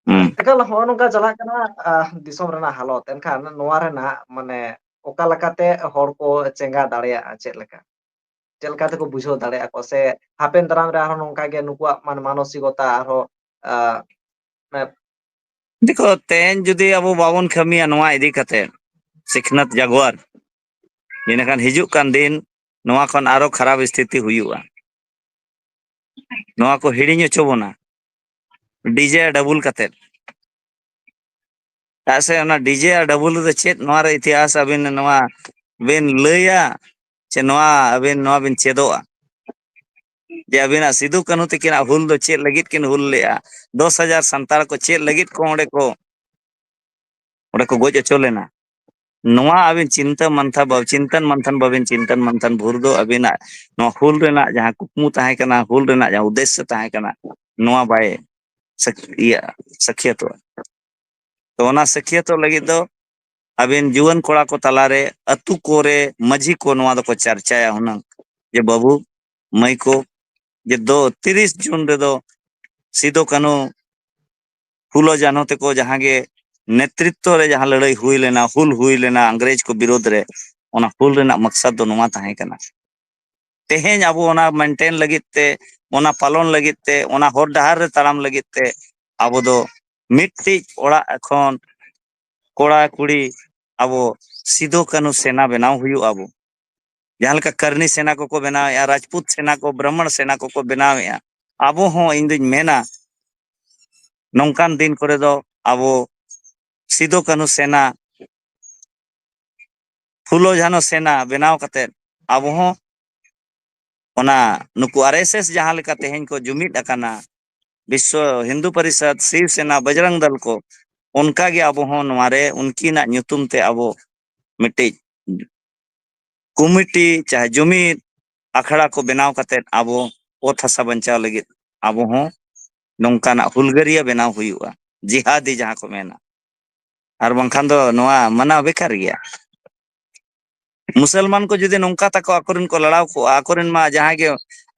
ᱦᱩᱸ᱾ ᱮᱠᱟᱞ ᱱᱚᱜᱼᱚ ᱱᱚᱝᱠᱟ ᱪᱟᱞᱟᱜ ᱠᱟᱱᱟ ᱟᱦ, ᱫᱤᱥᱚᱢ ᱨᱮᱱᱟᱜ ᱦᱟᱞᱚᱛ᱾ ᱮᱱᱠᱷᱟᱱ ᱱᱚᱣᱟ ᱨᱮᱱᱟᱜ ᱢᱟᱱᱮ ᱚᱠᱟ ᱞᱮᱠᱟᱛᱮ ᱦᱚᱲ ᱠᱚ ᱪᱮᱸᱜᱟ ᱫᱟᱲᱮᱭᱟᱜᱼᱟ, ᱪᱮᱫ ᱞᱮᱠᱟ? ᱪᱮᱫ ᱞᱮᱠᱟ ᱛᱮᱠᱚ ᱵᱩᱡᱷᱟᱹᱣ ᱫᱟᱲᱮᱭᱟᱜᱼᱟ ᱠᱚ, ᱥᱮ ᱦᱟᱯᱮᱱ ᱫᱟᱨᱟᱢ ᱨᱮ ᱟᱨᱦᱚᱸ ᱱᱚᱝᱠᱟ ᱜᱮ ᱱᱩᱠᱩᱣᱟᱜ ᱢᱟᱱ ᱢᱟᱱᱚᱥᱤᱠᱚᱛᱟ ᱟᱨᱦᱚᱸ, ᱟᱸ, ᱢᱟᱱᱮ ᱫᱮᱠᱷᱚ, ᱛᱮᱦᱮᱧ ᱡᱩᱫᱤ ᱟᱵᱚ ᱵᱟᱵᱚᱱ ᱠᱟᱹᱢᱤᱭᱟ ᱱᱚᱣᱟ ᱤᱫᱤ ᱠᱟᱛᱮ, ᱥᱤᱠᱷᱱᱟᱹᱛ ᱡᱟᱜᱣᱟᱨ, ᱤᱱᱟᱹᱠᱷᱟᱱ ᱦᱤᱡᱩᱜ ᱠᱟᱱ ᱫᱤᱱ ᱱᱚᱣᱟ ᱠᱷᱚᱱ ᱟᱨᱚ ᱠᱷᱟᱨᱟᱯ ᱥᱛᱷᱤᱛᱤ ᱦᱩᱭᱩᱜᱼᱟ᱾ ᱱᱚᱣᱟ ᱠᱚ ᱦᱤᱲᱤᱧ ᱦᱚᱪᱚ ᱵᱚᱱᱟ᱾ ᱰᱤᱡᱮ ᱰᱟᱵᱩᱞ ᱠᱟᱛᱮ᱾ ᱪᱮᱫᱟᱜ ᱥᱮ ᱚᱱᱟ ᱰᱤᱡᱮ ᱟᱨ ᱰᱟᱵᱩᱞ ᱨᱮ ᱪᱮᱫ ᱱᱚᱣᱟ ᱨᱮ ᱤᱛᱤᱦᱟᱥ ᱟᱹᱵᱤᱱ ᱱᱚᱣᱟ ᱵᱤᱱ ᱞᱟᱹᱭᱟ, ᱪᱮ ᱱᱚᱣᱟ ᱟᱹᱵᱤᱱ ᱱᱚᱣᱟ ᱵᱤᱱ ᱪᱮᱫᱚᱜᱼᱟ? ᱡᱮ ᱟᱹᱵᱤᱱᱟᱜ ᱥᱤᱫᱩ ᱠᱟᱹᱱᱦᱩ ᱛᱟᱹᱠᱤᱱᱟᱜ ᱦᱩᱞ ᱫᱚ ᱪᱮᱫ ᱞᱟᱹᱜᱤᱫ ᱠᱤᱱ ᱦᱩᱞ ᱞᱮᱜᱼᱟ? ᱫᱚᱥ ᱦᱟᱡᱟᱨ ᱥᱟᱱᱛᱟᱲ ᱠᱚ ᱪᱮᱫ ᱞᱟᱹᱜᱤᱫ ᱠᱚ ᱚᱸᱰᱮ ᱠᱚ, ᱚᱸᱰᱮ ᱠᱚ ᱜᱚᱡ ᱦᱚᱪᱚ ᱞᱮᱱᱟ? ᱱᱚᱣᱟ ᱟᱹᱵᱤᱱ ᱪᱤᱱᱛᱟᱹ ᱢᱟᱱᱛᱷᱟ ᱵᱟ-, ᱪᱤᱱᱛᱟᱹᱱ ᱢᱟᱱᱛᱷᱟᱱ ᱵᱟᱹᱵᱤᱱ ᱪᱤᱱᱛᱟᱹᱱ ᱢᱟᱱᱛᱷᱟᱱ ᱵᱷᱳᱨ ᱫᱚ ᱟᱹᱵᱤᱱᱟᱜ ᱱᱚᱣᱟ ᱦᱩᱞ ᱨᱮᱱᱟᱜ ᱡᱟᱦᱟᱸ ᱠᱩᱠᱢᱩ ᱛᱟᱦᱮᱸ ᱠᱟᱱᱟ, ᱦᱩᱞ ᱨᱮᱱᱟᱜ ᱡᱟᱦᱟᱸ ᱩᱫᱽᱫᱮᱥᱥᱚ ᱛᱟᱦᱮᱸ ᱠᱟᱱᱟ, ᱱᱚᱣᱟ ᱵᱟᱭ ᱥᱟᱹᱠ-, ᱤᱭᱟᱹ, ᱥᱟᱹᱠᱷᱭᱟᱹᱛᱚᱜᱼᱟ᱾ ᱛᱚ ᱚᱱᱟ ᱥᱟᱹᱠᱷᱭᱟᱹᱛᱚᱜ ᱞᱟᱹᱜᱤᱫ ᱫᱚ ᱟᱵᱮᱱ ᱡᱩᱣᱟᱹᱱ ᱠᱚᱲᱟ ᱠᱚ ᱛᱟᱞᱟᱨᱮ, ᱟᱹᱛᱩ ᱠᱚᱨᱮ ᱢᱟᱹᱡᱷᱤ ᱠᱚ ᱱᱚᱣᱟ ᱫᱚᱠᱚ ᱪᱟᱨᱪᱟᱭᱟ ᱦᱩᱱᱟᱹᱝ, ᱡᱮ ᱵᱟᱹᱵᱩ, ᱢᱟᱹᱭ ᱠᱚ, ᱡᱮ ᱫᱚ ᱛᱤᱨᱤᱥ ᱡᱩᱱ ᱨᱮᱫᱚ ᱥᱤᱫᱚ ᱠᱟᱹᱱᱦᱩ, ᱯᱷᱩᱞᱳ ᱡᱷᱟᱱᱚ ᱛᱮᱠᱚ ᱡᱟᱦᱟᱸ ᱜᱮ ᱱᱮᱛᱨᱤᱛᱛᱚ ᱨᱮ ᱡᱟᱦᱟᱸ ᱞᱟᱹᱲᱦᱟᱹᱭ ᱦᱩᱭ ᱞᱮᱱᱟ, ᱦᱩᱞ ᱦᱩᱭ ᱞᱮᱱᱟ ᱤᱝᱨᱮᱡᱽ ᱠᱚ ᱵᱤᱨᱳᱫᱷ ᱨᱮ, ᱚᱱᱟ ᱦᱩᱞ ᱨᱮᱱᱟᱜ ᱢᱟᱠᱥᱟᱫ ᱫᱚ ᱱᱚᱣᱟ ᱛᱟᱦᱮᱸ ᱠᱟᱱᱟ᱾ ᱛᱮᱦᱮᱧ ᱟᱵᱚ ᱚᱱᱟ ᱢᱮᱱᱴᱮᱱ ᱞᱟᱹᱜᱤᱫ ᱛᱮ, ᱚᱱᱟ ᱯᱟᱞᱚᱱ ᱞᱟᱹᱜᱤᱫ ᱛᱮ, ᱚᱱᱟ ᱦᱚᱨ ᱰᱟᱦᱟᱨ ᱨᱮ ᱛᱟᱲᱟᱢ ᱞᱟᱹᱜᱤᱫ ᱛᱮ ᱟᱵᱚ ᱫᱚ ᱢᱤᱫᱴᱤᱡ ᱚᱲᱟᱜ ᱠᱷᱚᱱ ᱠᱚᱲᱟ ᱠᱩᱲᱤ ᱟᱵᱚ ᱥᱤᱫᱚ ᱠᱟᱹᱱᱦᱩ ᱥᱮᱱᱟ ᱵᱮᱱᱟᱣ ᱦᱩᱭᱩᱜ ᱟᱵᱚ᱾ ᱡᱟᱦᱟᱸ ᱞᱮᱠᱟ ᱠᱟᱹᱨᱱᱤ ᱥᱮᱱᱟ ᱠᱚᱠᱚ ᱵᱮᱱᱟᱣᱮᱫᱼᱟ, ᱨᱟᱡᱽᱯᱩᱛ ᱥᱮᱱᱟ ᱠᱚ, ᱵᱨᱟᱦᱢᱚᱬ ᱥᱮᱱᱟ ᱠᱚᱠᱚ ᱵᱮᱱᱟᱣᱮᱫᱼᱟ, ᱟᱵᱚ ᱦᱚᱸ ᱤᱧ ᱫᱩᱧ ᱢᱮᱱᱟ ᱱᱚᱝᱠᱟᱱ ᱫᱤᱱ ᱠᱚᱨᱮ ᱫᱚ ᱟᱵᱚ ᱥᱤᱫᱚ ᱠᱟᱹᱱᱦᱩ ᱥᱮᱱᱟ, ᱯᱷᱩᱞᱳ ᱡᱷᱟᱱᱚ ᱥᱮᱱᱟ ᱵᱮᱱᱟᱣ ᱠᱟᱛᱮᱫ ᱟᱵᱚ ᱦᱚᱸ ᱚᱱᱟ ᱱᱩᱠᱩ ᱟᱨ ᱮᱥ ᱮᱥ ᱡᱟᱦᱟᱸ ᱞᱮᱠᱟ ᱛᱮᱦᱮᱧ ᱠᱚ ᱡᱩᱢᱤᱫ ᱟᱠᱟᱱᱟ, ᱵᱤᱥᱥᱚ ᱦᱤᱱᱫᱩ ᱯᱚᱨᱤᱥᱚᱫᱽ, ᱥᱤᱵ ᱥᱮᱱᱟ, ᱵᱚᱡᱽᱨᱚᱝ ᱫᱚᱞ ᱠᱚ, ᱚᱱᱠᱟ ᱜᱮ ᱟᱵᱚ ᱦᱚᱸ ᱱᱚᱣᱟ ᱨᱮ ᱩᱱᱠᱤᱱᱟᱜ ᱧᱩᱛᱩᱢ ᱛᱮ ᱟᱵᱚ ᱢᱤᱫᱴᱤᱡ ᱠᱚᱢᱤᱴᱤ ᱪᱟᱦᱮ ᱡᱩᱢᱤᱫ ᱟᱠᱷᱲᱟ ᱠᱚ ᱵᱮᱱᱟᱣ ᱠᱟᱛᱮᱫ ᱟᱵᱚ ᱚᱛ ᱦᱟᱥᱟ ᱵᱟᱧᱪᱟᱣ ᱞᱟᱹᱜᱤᱫ ᱟᱵᱚ ᱦᱚᱸ ᱱᱚᱝᱠᱟᱱᱟᱜ ᱦᱩᱞᱜᱟᱹᱨᱤᱭᱟᱹ ᱵᱮᱱᱟᱣ ᱦᱩᱭᱩᱜᱼᱟ, ᱡᱤᱦᱟᱫᱤ ᱡᱟᱦᱟᱸ ᱠᱚ ᱢᱮᱱᱟ᱾ ᱟᱨ ᱵᱟᱝᱠᱷᱟᱱ ᱫᱚ ᱱᱚᱣᱟ ᱢᱟᱱᱟᱣ ᱵᱮᱠᱟᱨ ᱜᱮᱭᱟ᱾ ᱢᱩᱥᱚᱞᱢᱟᱱ ᱠᱚ ᱡᱩᱫᱤ ᱱᱚᱝᱠᱟ ᱛᱟᱠᱚ ᱟᱠᱚᱨᱮᱱ ᱠᱚ ᱞᱟᱲᱟᱣ ᱠᱚᱜᱼᱟ, ᱟᱠᱚᱨᱮᱱ ᱢᱟ ᱡᱟᱦᱟᱸᱭ ᱜᱮ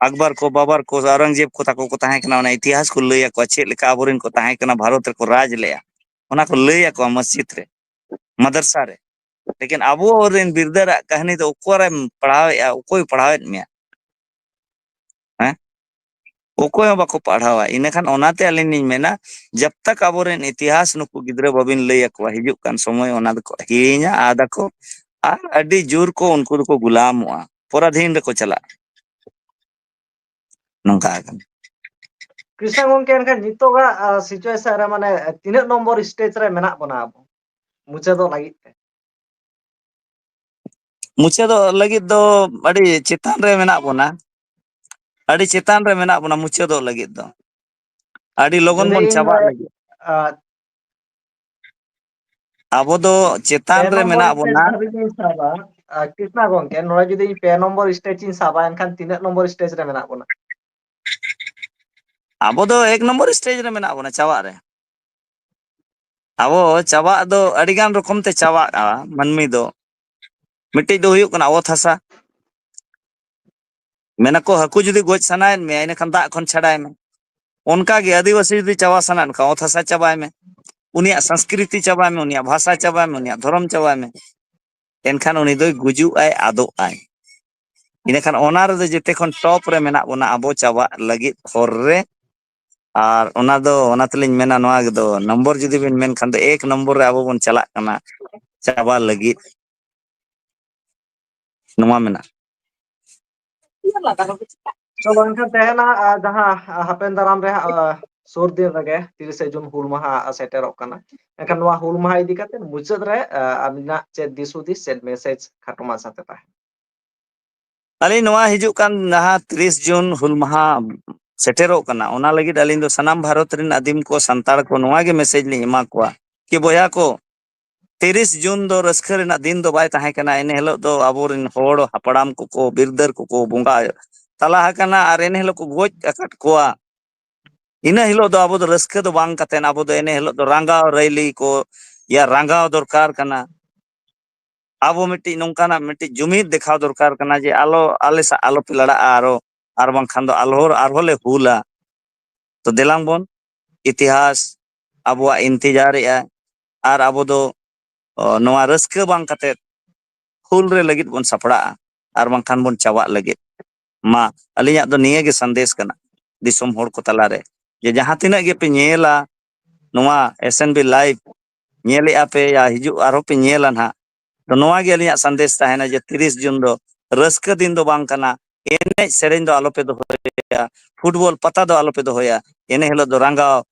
ᱟᱠᱵᱚᱨ ᱠᱚ, ᱵᱟᱵᱚᱨ ᱠᱚ, ᱟᱣᱨᱚᱝᱜᱡᱮᱵ ᱠᱚ ᱛᱟᱠᱚ ᱠᱚ ᱛᱟᱦᱮᱸ ᱠᱟᱱᱟ, ᱚᱱᱟ ᱤᱛᱤᱦᱟᱥ ᱠᱚ ᱞᱟᱹᱭ ᱟᱠᱚᱣᱟ, ᱪᱮᱫ ᱞᱮᱠᱟ ᱟᱵᱚᱨᱮᱱ ᱠᱚ ᱛᱟᱦᱮᱸ ᱠᱟᱱᱟ, ᱵᱷᱟᱨᱚᱛ ᱨᱮᱠᱚ ᱨᱟᱡᱽ ᱞᱮᱜᱼᱟ, ᱚᱱᱟ ᱠᱚ ᱞᱟᱹᱭ ᱟᱠᱚᱣᱟ ᱢᱚᱥᱡᱤᱫ ᱨᱮ, ᱢᱟᱫᱨᱥᱟ ᱨᱮ᱾ ᱞᱮᱠᱤᱱ ᱟᱵᱚ ᱨᱮᱱ ᱵᱤᱨᱫᱟᱹᱨᱟᱜ ᱠᱟᱹᱦᱱᱤ ᱫᱚ ᱚᱠᱚᱭᱮᱢ ᱯᱟᱲᱦᱟᱣᱮᱫᱼᱟ, ᱚᱠᱚᱭ ᱯᱟᱲᱦᱟᱣᱮᱫ ᱢᱮᱭᱟ? ᱚᱠᱚᱭ ᱦᱚᱸ ᱵᱟᱠᱚ ᱯᱟᱲᱦᱟᱣᱟ᱾ ᱤᱱᱟᱹᱠᱷᱟᱱ ᱚᱱᱟᱛᱮ ᱟᱹᱞᱤᱧ ᱞᱤᱧ ᱢᱮᱱᱟ, ᱡᱟᱵ ᱛᱟᱠ ᱟᱵᱚᱨᱮᱱ ᱤᱛᱤᱦᱟᱥ ᱱᱩᱠᱩ ᱜᱤᱫᱽᱨᱟᱹ ᱵᱟᱵᱤᱱ ᱞᱟᱹᱭ ᱟᱠᱚᱣᱟ, ᱦᱤᱡᱩᱜ ᱠᱟᱱ ᱥᱚᱢᱚᱭ ᱚᱱᱟ ᱫᱚᱠᱚ ᱦᱤᱲᱤᱧᱟ, ᱟᱫ ᱟᱠᱚ, ᱟᱨ ᱟᱹᱰᱤ ᱡᱳᱨ ᱠᱚ ᱩᱱᱠᱩ ᱫᱚᱠᱚ ᱜᱩᱞᱟᱢᱚᱜᱼᱟ, ᱯᱚᱨᱟᱫᱷᱤᱱ ᱨᱮᱠᱚ ᱪᱟᱞᱟᱜᱼᱟ᱾ ᱱᱚᱝᱠᱟ ᱟᱠᱟᱱᱟ᱾ ᱠᱨᱤᱥᱱᱟ ᱜᱚᱝᱠᱮ, ᱮᱱᱠᱷᱟᱱ ᱱᱤᱛᱚᱜᱟᱜ ᱥᱤᱪᱩᱭᱮᱥᱚᱱ ᱨᱮ ᱢᱟᱱᱮ ᱛᱤᱱᱟᱹᱜ ᱱᱚᱢᱵᱚᱨ ᱥᱴᱮᱡ ᱨᱮ ᱢᱮᱱᱟᱜ ᱵᱚᱱᱟ ᱟᱵᱚ ᱢᱩᱪᱟᱹᱫᱚᱜ ᱞᱟᱹᱜᱤᱫ ᱛᱮ? ᱢᱩᱪᱟᱹᱫᱚᱜ ᱞᱟᱹᱜᱤᱫ ᱫᱚ ᱟᱹᱰᱤ ᱪᱮᱛᱟᱱ ᱨᱮ ᱢᱮᱱᱟᱜ ᱵᱚᱱᱟ, ᱟᱹᱰᱤ ᱪᱮᱛᱟᱱ ᱨᱮ ᱢᱮᱱᱟᱜ ᱵᱚᱱᱟ ᱢᱩᱪᱟᱹᱫᱚᱜ ᱞᱟᱹᱜᱤᱫ ᱫᱚ᱾ ᱟᱹᱰᱤ ᱞᱚᱜᱚᱱ ᱡᱩᱫᱤ ᱵᱚᱱ ᱤᱧ ᱪᱟᱵᱟᱜ ᱞᱟᱹᱜᱤᱫ᱾ ᱟᱵᱚ ᱫᱚ ᱪᱮᱛᱟᱱ ᱯᱮ ᱨᱮ ᱱᱚᱢᱵᱚᱨ ᱢᱮᱱᱟᱜ ᱥᱴᱮᱡ ᱵᱚᱱᱟ᱾ ᱫᱷᱟᱹᱵᱤᱡ ᱤᱧ ᱥᱟᱵᱟ, ᱟᱨ ᱠᱨᱤᱥᱱᱟ ᱜᱚᱝᱠᱮ, ᱱᱚᱰᱮ ᱡᱩᱫᱤ ᱤᱧ ᱯᱮ ᱱᱚᱢᱵᱚᱨ ᱥᱴᱮᱡ ᱤᱧ ᱥᱟᱵᱟ, ᱮᱱᱠᱷᱟᱱ ᱛᱤᱱᱟᱹᱜ ᱱᱚᱢᱵᱚᱨ ᱥᱴᱮᱡ ᱨᱮ ᱢᱮᱱᱟᱜ ᱵᱚᱱᱟ? ᱟᱵᱚ ᱫᱚ ᱮᱠ ᱱᱚᱢᱵᱚᱨ ᱥᱴᱮᱡ ᱨᱮ ᱢᱮᱱᱟᱜ ᱵᱚᱱᱟ, ᱪᱟᱵᱟᱜ ᱨᱮ᱾ ᱟᱵᱚ ᱪᱟᱵᱟᱜ ᱫᱚ ᱟᱹᱰᱤ ᱜᱟᱱ ᱨᱚᱠᱚᱢ ᱛᱮ ᱪᱟᱵᱟᱜᱼᱟ ᱢᱟᱹᱱᱢᱤ ᱫᱚ᱾ ᱢᱤᱫᱴᱤᱡ ᱫᱚ ᱦᱩᱭᱩᱜ ᱠᱟᱱᱟ ᱚᱛ ᱦᱟᱥᱟ᱾ ᱢᱮᱱᱟᱠᱚ ᱦᱟᱹᱠᱩ ᱡᱩᱫᱤ ᱜᱚᱡ ᱥᱟᱱᱟᱭᱮᱫ ᱢᱮᱭᱟ, ᱤᱱᱟᱹᱠᱷᱟᱱ ᱫᱟᱜ ᱠᱷᱚᱱ ᱪᱷᱟᱰᱟᱭ ᱢᱮ᱾ ᱚᱱᱠᱟᱜᱮ ᱟᱹᱫᱤᱵᱟᱹᱥᱤ ᱡᱩᱫᱤ ᱪᱟᱵᱟ ᱥᱟᱱᱟᱭᱮᱫ ᱠᱷᱟᱱ ᱚᱛ ᱦᱟᱥᱟ ᱪᱟᱵᱟᱭ ᱢᱮ, ᱩᱱᱤᱭᱟᱜ ᱥᱚᱝᱥᱠᱨᱤᱛᱤ ᱪᱟᱵᱟᱭ ᱢᱮ, ᱩᱱᱤᱭᱟᱜ ᱵᱷᱟᱥᱟ ᱪᱟᱵᱟᱭ ᱢᱮ, ᱩᱱᱤᱭᱟᱜ ᱫᱷᱚᱨᱚᱢ ᱪᱟᱵᱟᱭ ᱢᱮ᱾ ᱮᱱᱠᱷᱟᱱ ᱩᱱᱤ ᱫᱚᱭ ᱜᱩᱡᱩᱜ ᱟᱭ, ᱟᱫᱚᱜ ᱟᱭ᱾ ᱤᱱᱟᱹᱠᱷᱟᱱ ᱚᱱᱟ ᱨᱮᱫᱚ ᱡᱮᱛᱮ ᱠᱷᱚᱱ ᱴᱚᱯ ᱨᱮ ᱢᱮᱱᱟᱜ ᱵᱚᱱᱟ ᱟᱵᱚ ᱪᱟᱵᱟᱜ ᱞᱟᱹᱜᱤᱫ ᱦᱚᱨ ᱨᱮ᱾ ᱟᱨ ᱚᱱᱟ ᱫᱚ, ᱚᱱᱟ ᱛᱮᱞᱤᱧ ᱢᱮᱱᱟ, ᱱᱚᱣᱟ ᱫᱚ ᱱᱚᱢᱵᱚᱨ ᱡᱩᱫᱤ ᱵᱤᱱ ᱢᱮᱱ ᱠᱷᱟᱱ ᱫᱚ ᱮᱠ ᱱᱚᱢᱵᱚᱨ ᱨᱮ ᱟᱵᱚ ᱵᱚᱱ ᱪᱟᱞᱟᱜ ᱠᱟᱱᱟ ᱪᱟᱵᱟ ᱞᱟᱹᱜᱤᱫ᱾ ᱱᱚᱣᱟ ᱢᱮᱱᱟᱜᱼᱟ᱾ ᱛᱚ ᱵᱟᱝᱠᱷᱟᱱ ᱛᱟᱦᱮᱱᱟ, ᱟᱨ ᱡᱟᱦᱟᱸ, ᱟᱨ ᱦᱟᱯᱮᱱ ᱫᱟᱨᱟᱢ ᱨᱮ ᱦᱟᱸᱜ, ᱟᱨ ᱥᱩᱨ ᱫᱤᱱ ᱨᱮᱜᱮ ᱛᱤᱨᱤᱥᱮ ᱡᱩᱱ ᱦᱩᱞ ᱢᱟᱦᱟ ᱥᱮᱴᱮᱨᱚᱜ ᱠᱟᱱᱟ᱾ ᱮᱱᱠᱷᱟᱱ ᱱᱚᱣᱟ ᱦᱩᱞ ᱢᱟᱦᱟ ᱤᱫᱤ ᱠᱟᱛᱮ ᱢᱩᱪᱟᱹᱫ ᱨᱮ, ᱟᱨ ᱟᱹᱵᱤᱱᱟᱜ ᱪᱮᱫ ᱫᱤᱥ ᱦᱩᱫᱤᱥ, ᱪᱮᱫ ᱢᱮᱥᱮᱡᱽ ᱠᱷᱟᱴᱚ ᱢᱟᱪᱷᱟᱛᱮ ᱛᱟᱦᱮᱱᱟ? ᱟᱹᱞᱤᱧ ᱱᱚᱣᱟ ᱦᱤᱡᱩᱜ ᱠᱟᱱ ᱡᱟᱦᱟᱸ ᱛᱤᱨᱤᱥ ᱡᱩᱱ ᱦᱩᱞ ᱢᱟᱦᱟ ᱥᱮᱴᱮᱨᱚᱜ ᱠᱟᱱᱟ, ᱚᱱᱟ ᱞᱟᱹᱜᱤᱫ ᱟᱹᱞᱤᱧ ᱫᱚ ᱥᱟᱱᱟᱢ ᱵᱷᱟᱨᱚᱛ ᱨᱮᱱ ᱟᱹᱫᱤᱢ ᱠᱚ, ᱥᱟᱱᱛᱟᱲ ᱠᱚ ᱱᱚᱣᱟ ᱜᱮ ᱢᱮᱥᱮᱡᱽ ᱞᱤᱧ ᱮᱢᱟ ᱠᱚᱣᱟ ᱠᱤ ᱵᱚᱭᱦᱟ ᱠᱚ, ᱛᱤᱨᱤᱥ ᱡᱩᱱ ᱫᱚ ᱨᱟᱹᱥᱠᱟᱹ ᱨᱮᱱᱟᱜ ᱫᱤᱱ ᱫᱚ ᱵᱟᱭ ᱛᱟᱦᱮᱸ ᱠᱟᱱᱟ᱾ ᱮᱱ ᱦᱤᱞᱳᱜ ᱫᱚ ᱟᱵᱚᱨᱮᱱ ᱦᱚᱲ ᱦᱟᱯᱲᱟᱢ ᱠᱚᱠᱚ, ᱵᱤᱨᱫᱟᱹᱨ ᱠᱚᱠᱚ ᱵᱚᱸᱜᱟ ᱛᱟᱞᱟ ᱟᱠᱟᱱᱟ ᱟᱨ ᱮᱱ ᱦᱤᱞᱳᱜ ᱠᱚ ᱜᱚᱡ ᱟᱠᱟᱫ ᱠᱚᱣᱟ᱾ ᱤᱱᱟᱹ ᱦᱤᱞᱳᱜ ᱫᱚ ᱟᱵᱚ ᱫᱚ ᱨᱟᱹᱥᱠᱟᱹ ᱫᱚ ᱵᱟᱝ ᱠᱟᱛᱮᱫ, ᱟᱵᱚ ᱫᱚ ᱮᱱ ᱦᱤᱞᱳᱜ ᱫᱚ ᱨᱟᱸᱜᱟᱣ ᱨᱮᱞᱤ ᱠᱚ, ᱭᱟ, ᱨᱟᱸᱜᱟᱣ ᱫᱚᱨᱠᱟᱨ ᱠᱟᱱᱟ᱾ ᱟᱵᱚ ᱢᱤᱫᱴᱤᱡ ᱱᱚᱝᱠᱟᱱᱟᱜ ᱢᱤᱫᱴᱤᱡ ᱡᱩᱢᱤᱫ ᱫᱮᱠᱷᱟᱣ ᱫᱚᱨᱠᱟᱨ ᱠᱟᱱᱟ ᱡᱮ ᱟᱞᱚ, ᱟᱞᱮ ᱥᱟᱶ ᱟᱞᱚ ᱯᱮ ᱞᱟᱲᱟᱜᱼᱟ ᱟᱨᱚ, ᱟᱨ ᱵᱟᱝᱠᱷᱟᱱ ᱫᱚ ᱟᱞᱚ, ᱟᱨᱦᱚᱸ ᱞᱮ ᱦᱩᱞᱟ᱾ ᱛᱚ ᱫᱮᱞᱟᱝ ᱵᱚᱱ, ᱤᱛᱤᱦᱟᱥ ᱟᱵᱚᱣᱟᱜ ᱤᱱᱛᱮᱡᱟᱨᱮᱜᱼᱟ, ᱟᱨ ᱟᱵᱚ ᱫᱚ, ᱚ, ᱱᱚᱣᱟ ᱨᱟᱹᱥᱠᱟᱹ ᱵᱟᱝ ᱠᱟᱛᱮᱫ ᱦᱩᱞ ᱨᱮ ᱞᱟᱹᱜᱤᱫ ᱵᱚᱱ ᱥᱟᱯᱲᱟᱜᱼᱟ, ᱟᱨ ᱵᱟᱝᱠᱷᱟᱱ ᱵᱚᱱ ᱪᱟᱵᱟᱜ ᱞᱟᱹᱜᱤᱫ᱾ ᱢᱟ, ᱟᱹᱞᱤᱧᱟᱜ ᱫᱚ ᱱᱤᱭᱟᱹ ᱜᱮ ᱥᱟᱸᱫᱮᱥ ᱠᱟᱱᱟ᱾ ᱫᱤᱥᱚᱢ ᱦᱚᱲ ᱠᱚ ᱛᱟᱞᱟᱨᱮ, ᱡᱮ ᱡᱟᱦᱟᱸ ᱛᱤᱱᱟᱹᱜ ᱜᱮᱯᱮ ᱧᱮᱞᱟ ᱱᱚᱣᱟ S N B live, ᱧᱮᱞᱮᱜᱼᱟ ᱯᱮ ᱭᱟ, ᱦᱤᱡᱩᱜ ᱟᱨᱦᱚᱸ ᱯᱮ ᱧᱮᱞᱟ ᱱᱟᱦᱟᱜ, ᱛᱚ ᱱᱚᱣᱟ ᱜᱮ ᱟᱹᱞᱤᱧᱟᱜ ᱥᱟᱸᱫᱮᱥ ᱛᱟᱦᱮᱱᱟ ᱡᱮ ᱛᱤᱨᱤᱥ ᱡᱩᱱ ᱫᱚ ᱨᱟᱹᱥᱠᱟᱹ ᱫᱤᱱ ᱫᱚ ᱵᱟᱝ ᱠᱟᱱᱟ, ᱮᱱᱮᱡ ᱥᱮᱨᱮᱧ ᱫᱚ ᱟᱞᱚᱯᱮ ᱫᱚᱦᱚᱭᱟ, ᱯᱷᱩᱴᱵᱚᱞ ᱯᱟᱛᱟ ᱫᱚ ᱟᱞᱚᱯᱮ ᱫᱚᱦᱚᱭᱟ, ᱮᱱᱮ ᱦᱤᱞᱳᱜ ᱫᱚ ᱨᱟᱸᱜᱟᱣ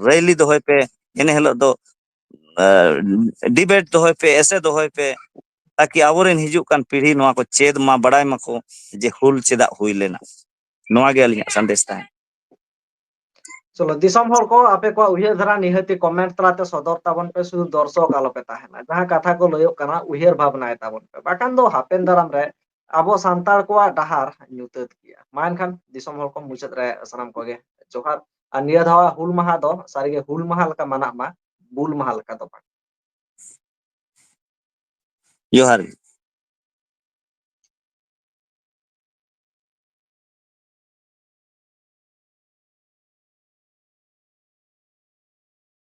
ᱨᱮᱞᱤ ᱫᱚᱦᱚᱭ ᱯᱮ, ᱮᱱᱮ ᱦᱤᱞᱳᱜ ᱫᱚ ᱰᱤᱵᱮᱴ ᱫᱚᱦᱚᱭ ᱯᱮ, ᱮᱥᱮ ᱫᱚᱦᱚᱭ ᱯᱮ, ᱛᱟᱠᱤ ᱟᱵᱚᱨᱮᱱ ᱦᱤᱡᱩᱜ ᱠᱟᱱ ᱯᱤᱲᱦᱤ ᱱᱚᱣᱟ ᱠᱚ ᱪᱮᱫ ᱢᱟ, ᱵᱟᱲᱟᱭ ᱢᱟᱠᱚ ᱡᱮ ᱦᱩᱞ ᱪᱮᱫᱟᱜ ᱦᱩᱭ ᱞᱮᱱᱟ᱾ ᱱᱚᱣᱟ ᱜᱮ ᱟᱹᱞᱤᱧᱟᱜ ᱥᱟᱸᱫᱮᱥ ᱛᱟᱦᱮᱸ᱾ ᱪᱚᱞᱚ, ᱫᱤᱥᱚᱢ ᱦᱚᱲ ᱠᱚ, ᱟᱯᱮ ᱠᱚᱣᱟᱜ ᱩᱭᱦᱟᱹᱨ ᱫᱷᱟᱨᱟ ᱱᱤᱦᱟᱹᱛᱤ ᱠᱚᱢᱮᱱᱴ ᱛᱟᱞᱟᱛᱮ ᱥᱚᱫᱚᱨ ᱛᱟᱵᱚᱱ ᱯᱮ, ᱥᱩᱫᱷᱩ ᱫᱚᱨᱥᱚᱠ ᱟᱞᱚᱯᱮ ᱛᱟᱦᱮᱱᱟ᱾ ᱡᱟᱦᱟᱸ ᱠᱟᱛᱷᱟ ᱠᱚ ᱞᱟᱹᱭᱚᱜ ᱠᱟᱱᱟ, ᱩᱭᱦᱟᱹᱨ ᱵᱷᱟᱵᱽᱱᱟᱭ ᱛᱟᱵᱚᱱ ᱯᱮ, ᱵᱟᱠᱷᱟᱱ ᱫᱚ ᱦᱟᱯᱮᱱ ᱫᱟᱨᱟᱢ ᱨᱮ ᱟᱵᱚ ᱥᱟᱱᱛᱟᱲ ᱠᱚᱣᱟᱜ ᱰᱟᱦᱟᱨ ᱧᱩᱛᱟᱹᱛ ᱜᱮᱭᱟ᱾ ᱢᱟ ᱮᱱᱠᱷᱟᱱ ᱫᱤᱥᱚᱢ ᱦᱚᱲ ᱠᱚ, ᱢᱩᱪᱟᱹᱫ ᱨᱮ ᱥᱟᱱᱟᱢ ᱠᱚᱜᱮ ᱡᱚᱦᱟᱨ᱾ ᱟᱨ ᱱᱤᱭᱟᱹ ᱫᱷᱟᱣ ᱦᱩᱞ ᱢᱟᱦᱟ ᱫᱚ ᱥᱟᱹᱨᱤᱜᱮ ᱦᱩᱞ ᱢᱟᱦᱟ ᱞᱮᱠᱟ ᱢᱟᱱᱟᱜ ᱢᱟ, ᱵᱩᱞ ᱢᱟᱦᱟ ᱞᱮᱠᱟ ᱫᱚ ᱵᱟᱝ᱾ ᱡᱚᱦᱟᱨ ᱜᱮ᱾